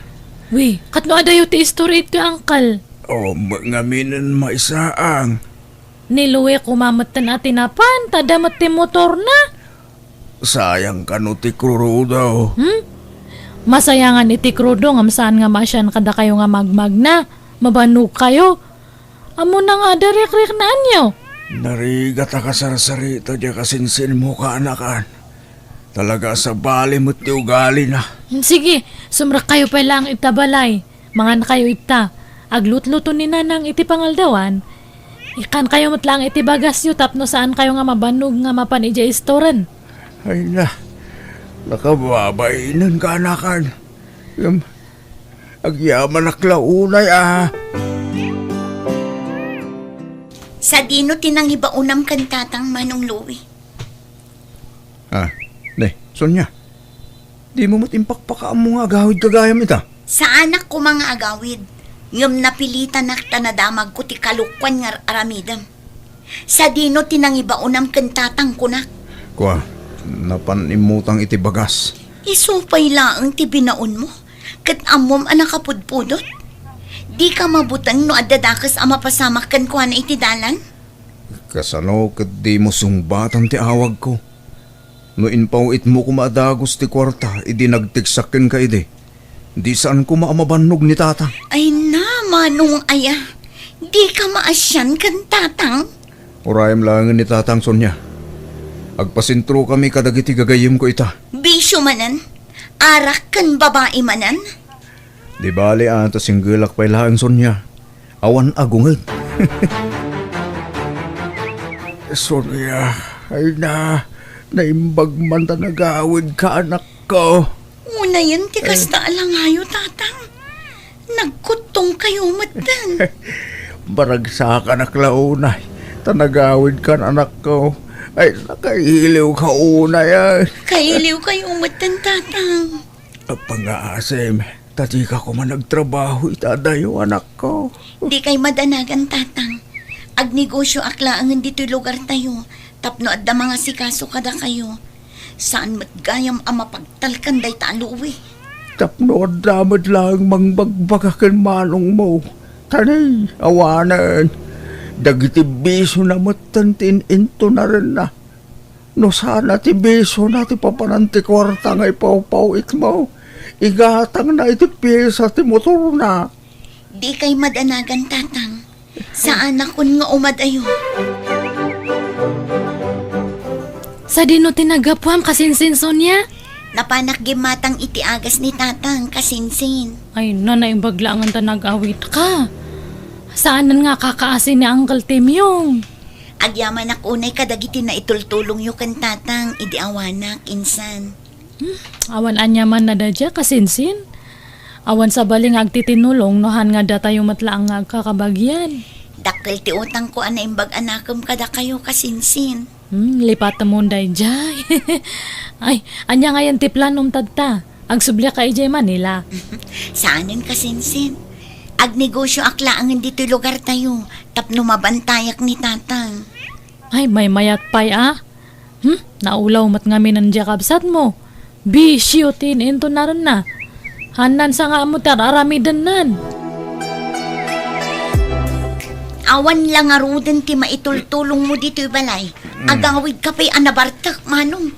Wi, katno adayo ti istor iti, Uncle? O, ma-, ngaminen maisaang. Ni Louie koma metten a ti napan, ta adda met ti motorna. Sayang kano ti krudo. Hmm? Masayangan iti krudo ngem saan nga maasian kadakayo nga magmagna. Mabanogkayo. Ammona nga adda rikriknaanyo. Narigat a kasarsarita diay kasinsinmo, kaanakan. Talaga a sabali met ti ugalina. Hmm, sige, sumrekkayo pay laeng ita balay. Mangankayo ita. Aglutluto ni Nanang iti pangaldawan. Ikkankayo met laeng iti bagasyo tapno saankayo nga mabannog nga mapan idiay istoren. Ay na, nakababainen, kaanakan. Ngem, agyamanak la unay a. Sadino ti nangibaonam ken tatang, Manong Louie? Ah, ne, Sonia. Dimo met impakpakaammo nga agawidka gayam ita? Saanak koma nga agawid, ngem napilitanak ta nadamagko ti kalokuan nga ar-aramidem. Sadino ti nangibaonam ken tatang, kunak? Kua, napan immutang iti bagas. Isu pay laeng ti binaonmo, ket ammom a nakapudpudot? Dika mabuteng no adda dakes a mapasamak kenkuana iti dalan? Kasano ket dimo sungbatan ti awagko? No impaw-itmo koma a dagus ti kuarta idi nagtiksak kenka idi, di saan koma a mabannog ni tatang. Ay na, Manong aya, dika maasian ken tatang? Urayem laengen ni tatang, Sonia. Agpasentrokami kadagiti gagayyemko ita. Bisio manen? Arak ken babai manen? Di bali a ta singgelak pay laeng, Sonia. Awan agunged. Sonia, ay na, naimbag man ta nagawidka, anakko. Unayen ti kasta a langayo, tatang. Nagkuttongkayo metten. Baragsakanak la unay, ta nagawidkan, anakko. Ay, nakailiwka unay, ay. Kailiwkayo metten, tatang. Pangngaasim, ta dika koma nagtrabaho ita adayo, anakko. Dikay madanagan, tatang. Agnegosioak laengen ditoy lugartayo tapno adda mangasikaso kadakayo. Saan met gayam a mapagtalkan dayta a Louie. Tapno adda met laeng mangbagbaga ken manongmo. Tani, awanen. Dagiti bisiona metten ti in-intunarenna. No sana ti bisiona ti papanan ti kuarta nga ipawpaw-itmo, igatangna iti piesa ti motorna. Dikay madanagan, tatang. Saanakon nga umadayo. Sadino ti naggapuam, kasinsin, Sonia? Napanak gimmatang iti agas ni tatang, kasinsin. Ay, na, naimbag laengen ta nagawidka. Saanen nga kakaasi ni Uncle Timyong. Agyamanak unay kadagiti naitultulongyo ken tatang idi awanak, insan. Hmm, awan aniamanna daydiay, kasinsin. Awan sabali nga agtitinulong no han nga datayo met laeng nga agkakabagian. Dakkel ti utangko a naimbag a nakem kadakayo, kasinsin. Hmm, lipatemon daydiay. Ay, ania ngayen ti planom tatta? Agsubliakka idiay Manila? Saanen, kasinsin. Agnegosioak laengen ditoy lugartayo tapno mabantayak ni tatang. Ay, maymayat pay a. Hmm? Naulaw met ngamin diay kabsatmo. Bisio ti in-intunarenna. Hannan sa nga ammo ti ar-aramidennan. Awan la ngaruden ti maitultulongmo ditoy balay. Hmm. Agawidka pay a nabartek, manong.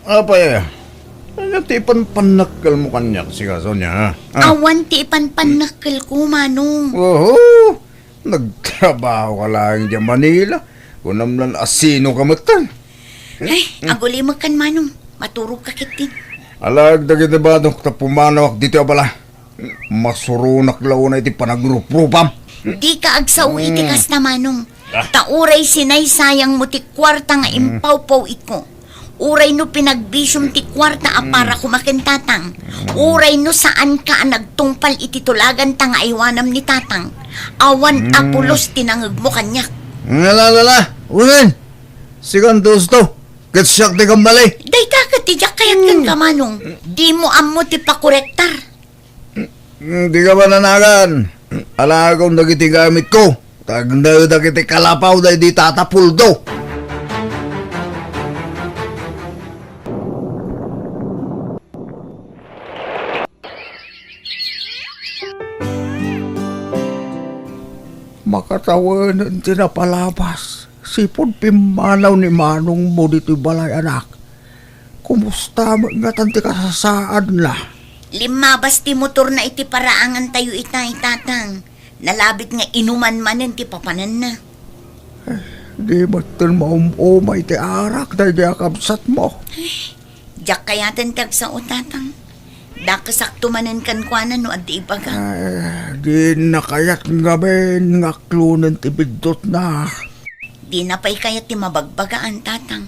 Apay, ania ti ipanpannakkelmo kaniak, sika, Sonia, ha? Ah. Awan ti ipanpannakkelko, manong. Oho! Nagtrabahoka laeng diay Manila. Kunam lan a sinoka metten. Ay, agulimekkan, manong. Maturogka ketdin. Alaek dagiti badok ta pumanawak ditoy a balay. Masuronak la unay ti panagruprupam. Dika agsao iti kasta, manong. Ah. Ta uray sinaysayangmo ti kuarta nga impawpaw-itko. Uray no pinagbisiom ti kuarta a para koma ken tatang. Uray no saanka a nagtungpal iti tulaganta nga aywanam ni tatang, awan a pulos ti nangegmo kaniak. Ala, ala, ala. Unen. Sikan ti usto. Ket siak ti kamali. Dayta ket ti diak kayat kenka, manong. Dimo ammo ti pakorektar. Dika madanagan. Alaekon dagiti gamitko. Tagnaedak iti kalapaw daydi Tata Puldo. Makatawenen ti napalabas. Sipud pimmanaw ni manongmo ditoy balay, anak. Kumusta met ngatan ti kasasaadna? Limmabas ti motorna iti paraangantayo itay, tatang. Nalabit nga inuman manen ti papananna. Eh, di metten maum-umay ti arak daydi a kabsatmo. Diak kayaten ti agsao, tatang. Dakesakto manen kenkuana no adda ibaga. Ay, dinna kayat ngamin nga aklonen ti biddutna. Dina pay kayat ti mabagbagaan, tatang.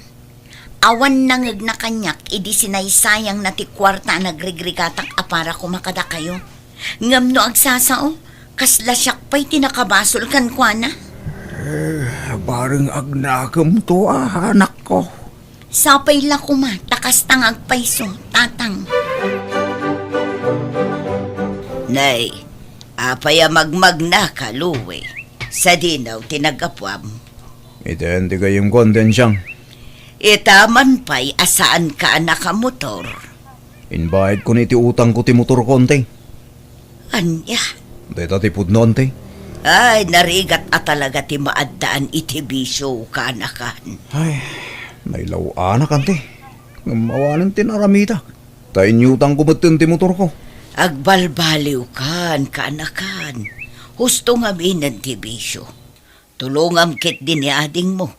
Awan nangegna kaniak idi sinaysayangna ti kuarta a nagrigrigatak a para koma kadakayo. Ngem no agsasao, kasla siak pay ti nakabasol kenkuana. Eh, bareng agnakemto a, anakko. Sapay la koma, ta kasta nga agpayso, tatang. Nay, apay a magmagnaka, Louie? Sadino ti naggapuam? Iti ayan ti gayyemko, Anti Ansiang? Ita man pay a saanka a nakamotor. Inbayadko ni ti utangko ti motorko, Anti. Ania? Dayta ti pudno, Anti. Ay, narigat a talaga ti maaddaan iti bisio, kaanakan. Ay, nailaw-anak, Anti. Ngem awanen ti naramidak. Ta inyutangko metten ti motorko. Agbalbaliwkan, kaanakan. Husto ngaminen ti bisio. Tulongam ketdi ni adingmo.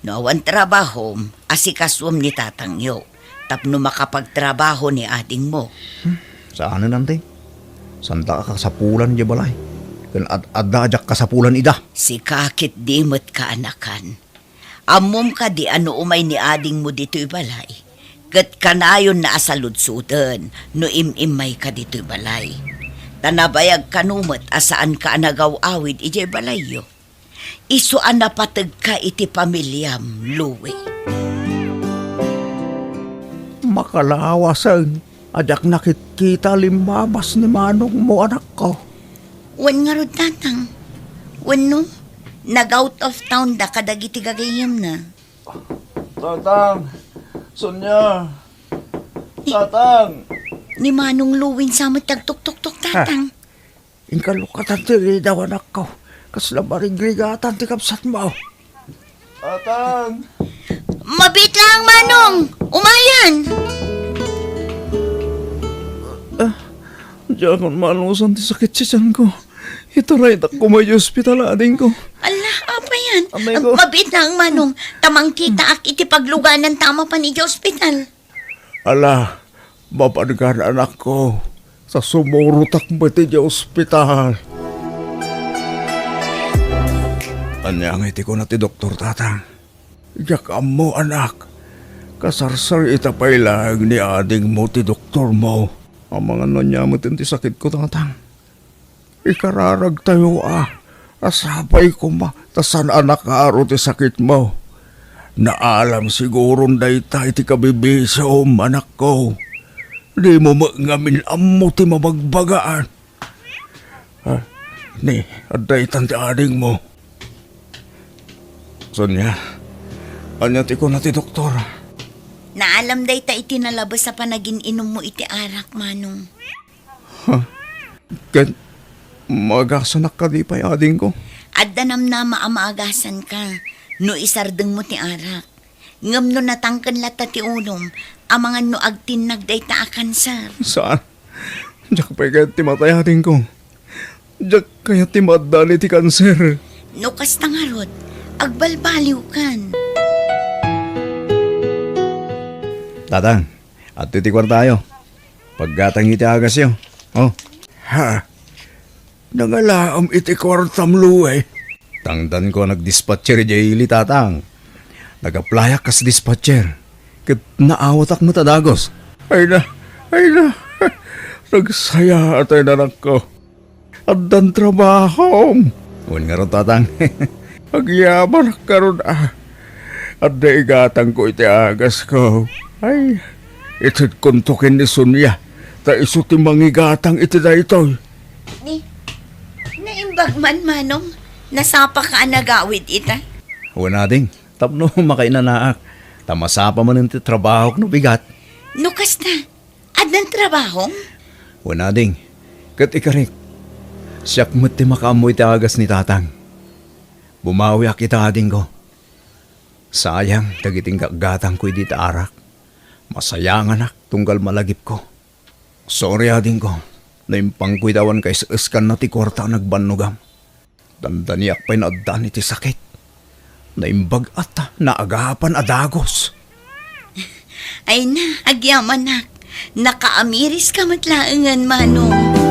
No awan trabahom, asikasuem ni tatangyo, tapno makapagtrabaho ni adingmo. Hmm, saanen, Anti. Santa a kasapulan idiay balay. Ken ad-adda a diak kasapulan ida. Sika ketdi met, kaanakan. Ammom kadi a no umay ni adingmo ditoy balay, ket kanayonna a saludsoden no im-immayka ditoy balay. Ta nabayag kano met a saanka a nagaw-awid idiay balayyo. Isu a napategka iti pamiliam, Louie. Makalawasen a diak nakitkita a limmabas ni manongmo, anakko. Wen ngarud, tatang. Wenno, nag-out of town da kadagiti gagayyemna. Tatang! Sonia! Tatang! Ni Manong Louie sa met ti agtuktoktok, tatang. Inka lukatan ti ridaw, anakko. Kasla marigrigatan ti kabsatmo. Tatang! Mabiit laeng, Manong! Umayan! Ah, diakon maalusan ti sakit ti tianko. Itaraydak koma idiay ospital, adingko. Ala, apay ayan? Amay ko. Mabiit laeng, Manong. Ta mangkitaak iti paglugananta a mapan idiay ospital. Ala, mapanka, anakko, ta sumurotak met idiay ospital. Ania ngay ti kuna ti doktor, tatang? Diak ammo, anak. Kasarsarita pay laeng ni adingmo ti doktormo. Amangan no ania met ti sakitko, tatang. Ikararagtayo a, a sapay koma ta saan a nakaro ti sakitmo. Naalam siguron dayta iti kabibisiom, anakko. Dimo met ngamin ammo ti mabagbagaan. Ah, ni, adda itan ti adingmo. Sonia, ania ti kuna ti doktor? Naalam dayta iti nalabes a panagin-inummo iti arak, Manong. Ha? Ket maagasanak kadi pay, adingko? Adda namnama a maagasanka no isardengmo ti arak. Ngem no natangken latta ti ulom, amangan no agtinnag dayta a kanser. Saan? Diak pay kayat ti matay, adingko. Diak kayat ti maaddaan iti kanser. No kasta ngarud, agbalbaliwkan. Tatang, adtoy ti kuartayo. Paggatangyo iti agasyo. Oh. Ha? Nangalaam iti kuartam, Louie? Tangdanko a nagdispatcher idiay ili, tatang. Nag-applyak kas dispatcher. Ket naawatak met a dagus. Ay na, ay na. Nagsayaat, anakko. Addan trabahom. Wen ngarud, tatang. Agyamanak ngarud a. Adda igatangko iti agasko. Ay, itedkonto ken ni Sonia, ta isu ti mangigatang iti daytoy. Ni, naimbag man, Manong. Nasapaka a nagawid ita. Wen, ading, tapno makainanaak. Ta masapa manen ti trabahok no bigat. No kasta, addan trabahom? Wen, ading, ket ikarik, siak met ti makaammo iti agas ni tatang. Bumawiak ita, adingko. Sayang dagiti inggatgatangko idi ta arak. Masayanganak tunggal malagipko. Sorry, adingko, no impangko iti awan kaes-eskanna ti kuarta a nagbannogam. Dandaniak pay no addaan iti sakit. Naimbag a ta naagapan a dagus. Ay na, agyamanak. Nakaamiriska met laengen, Manong.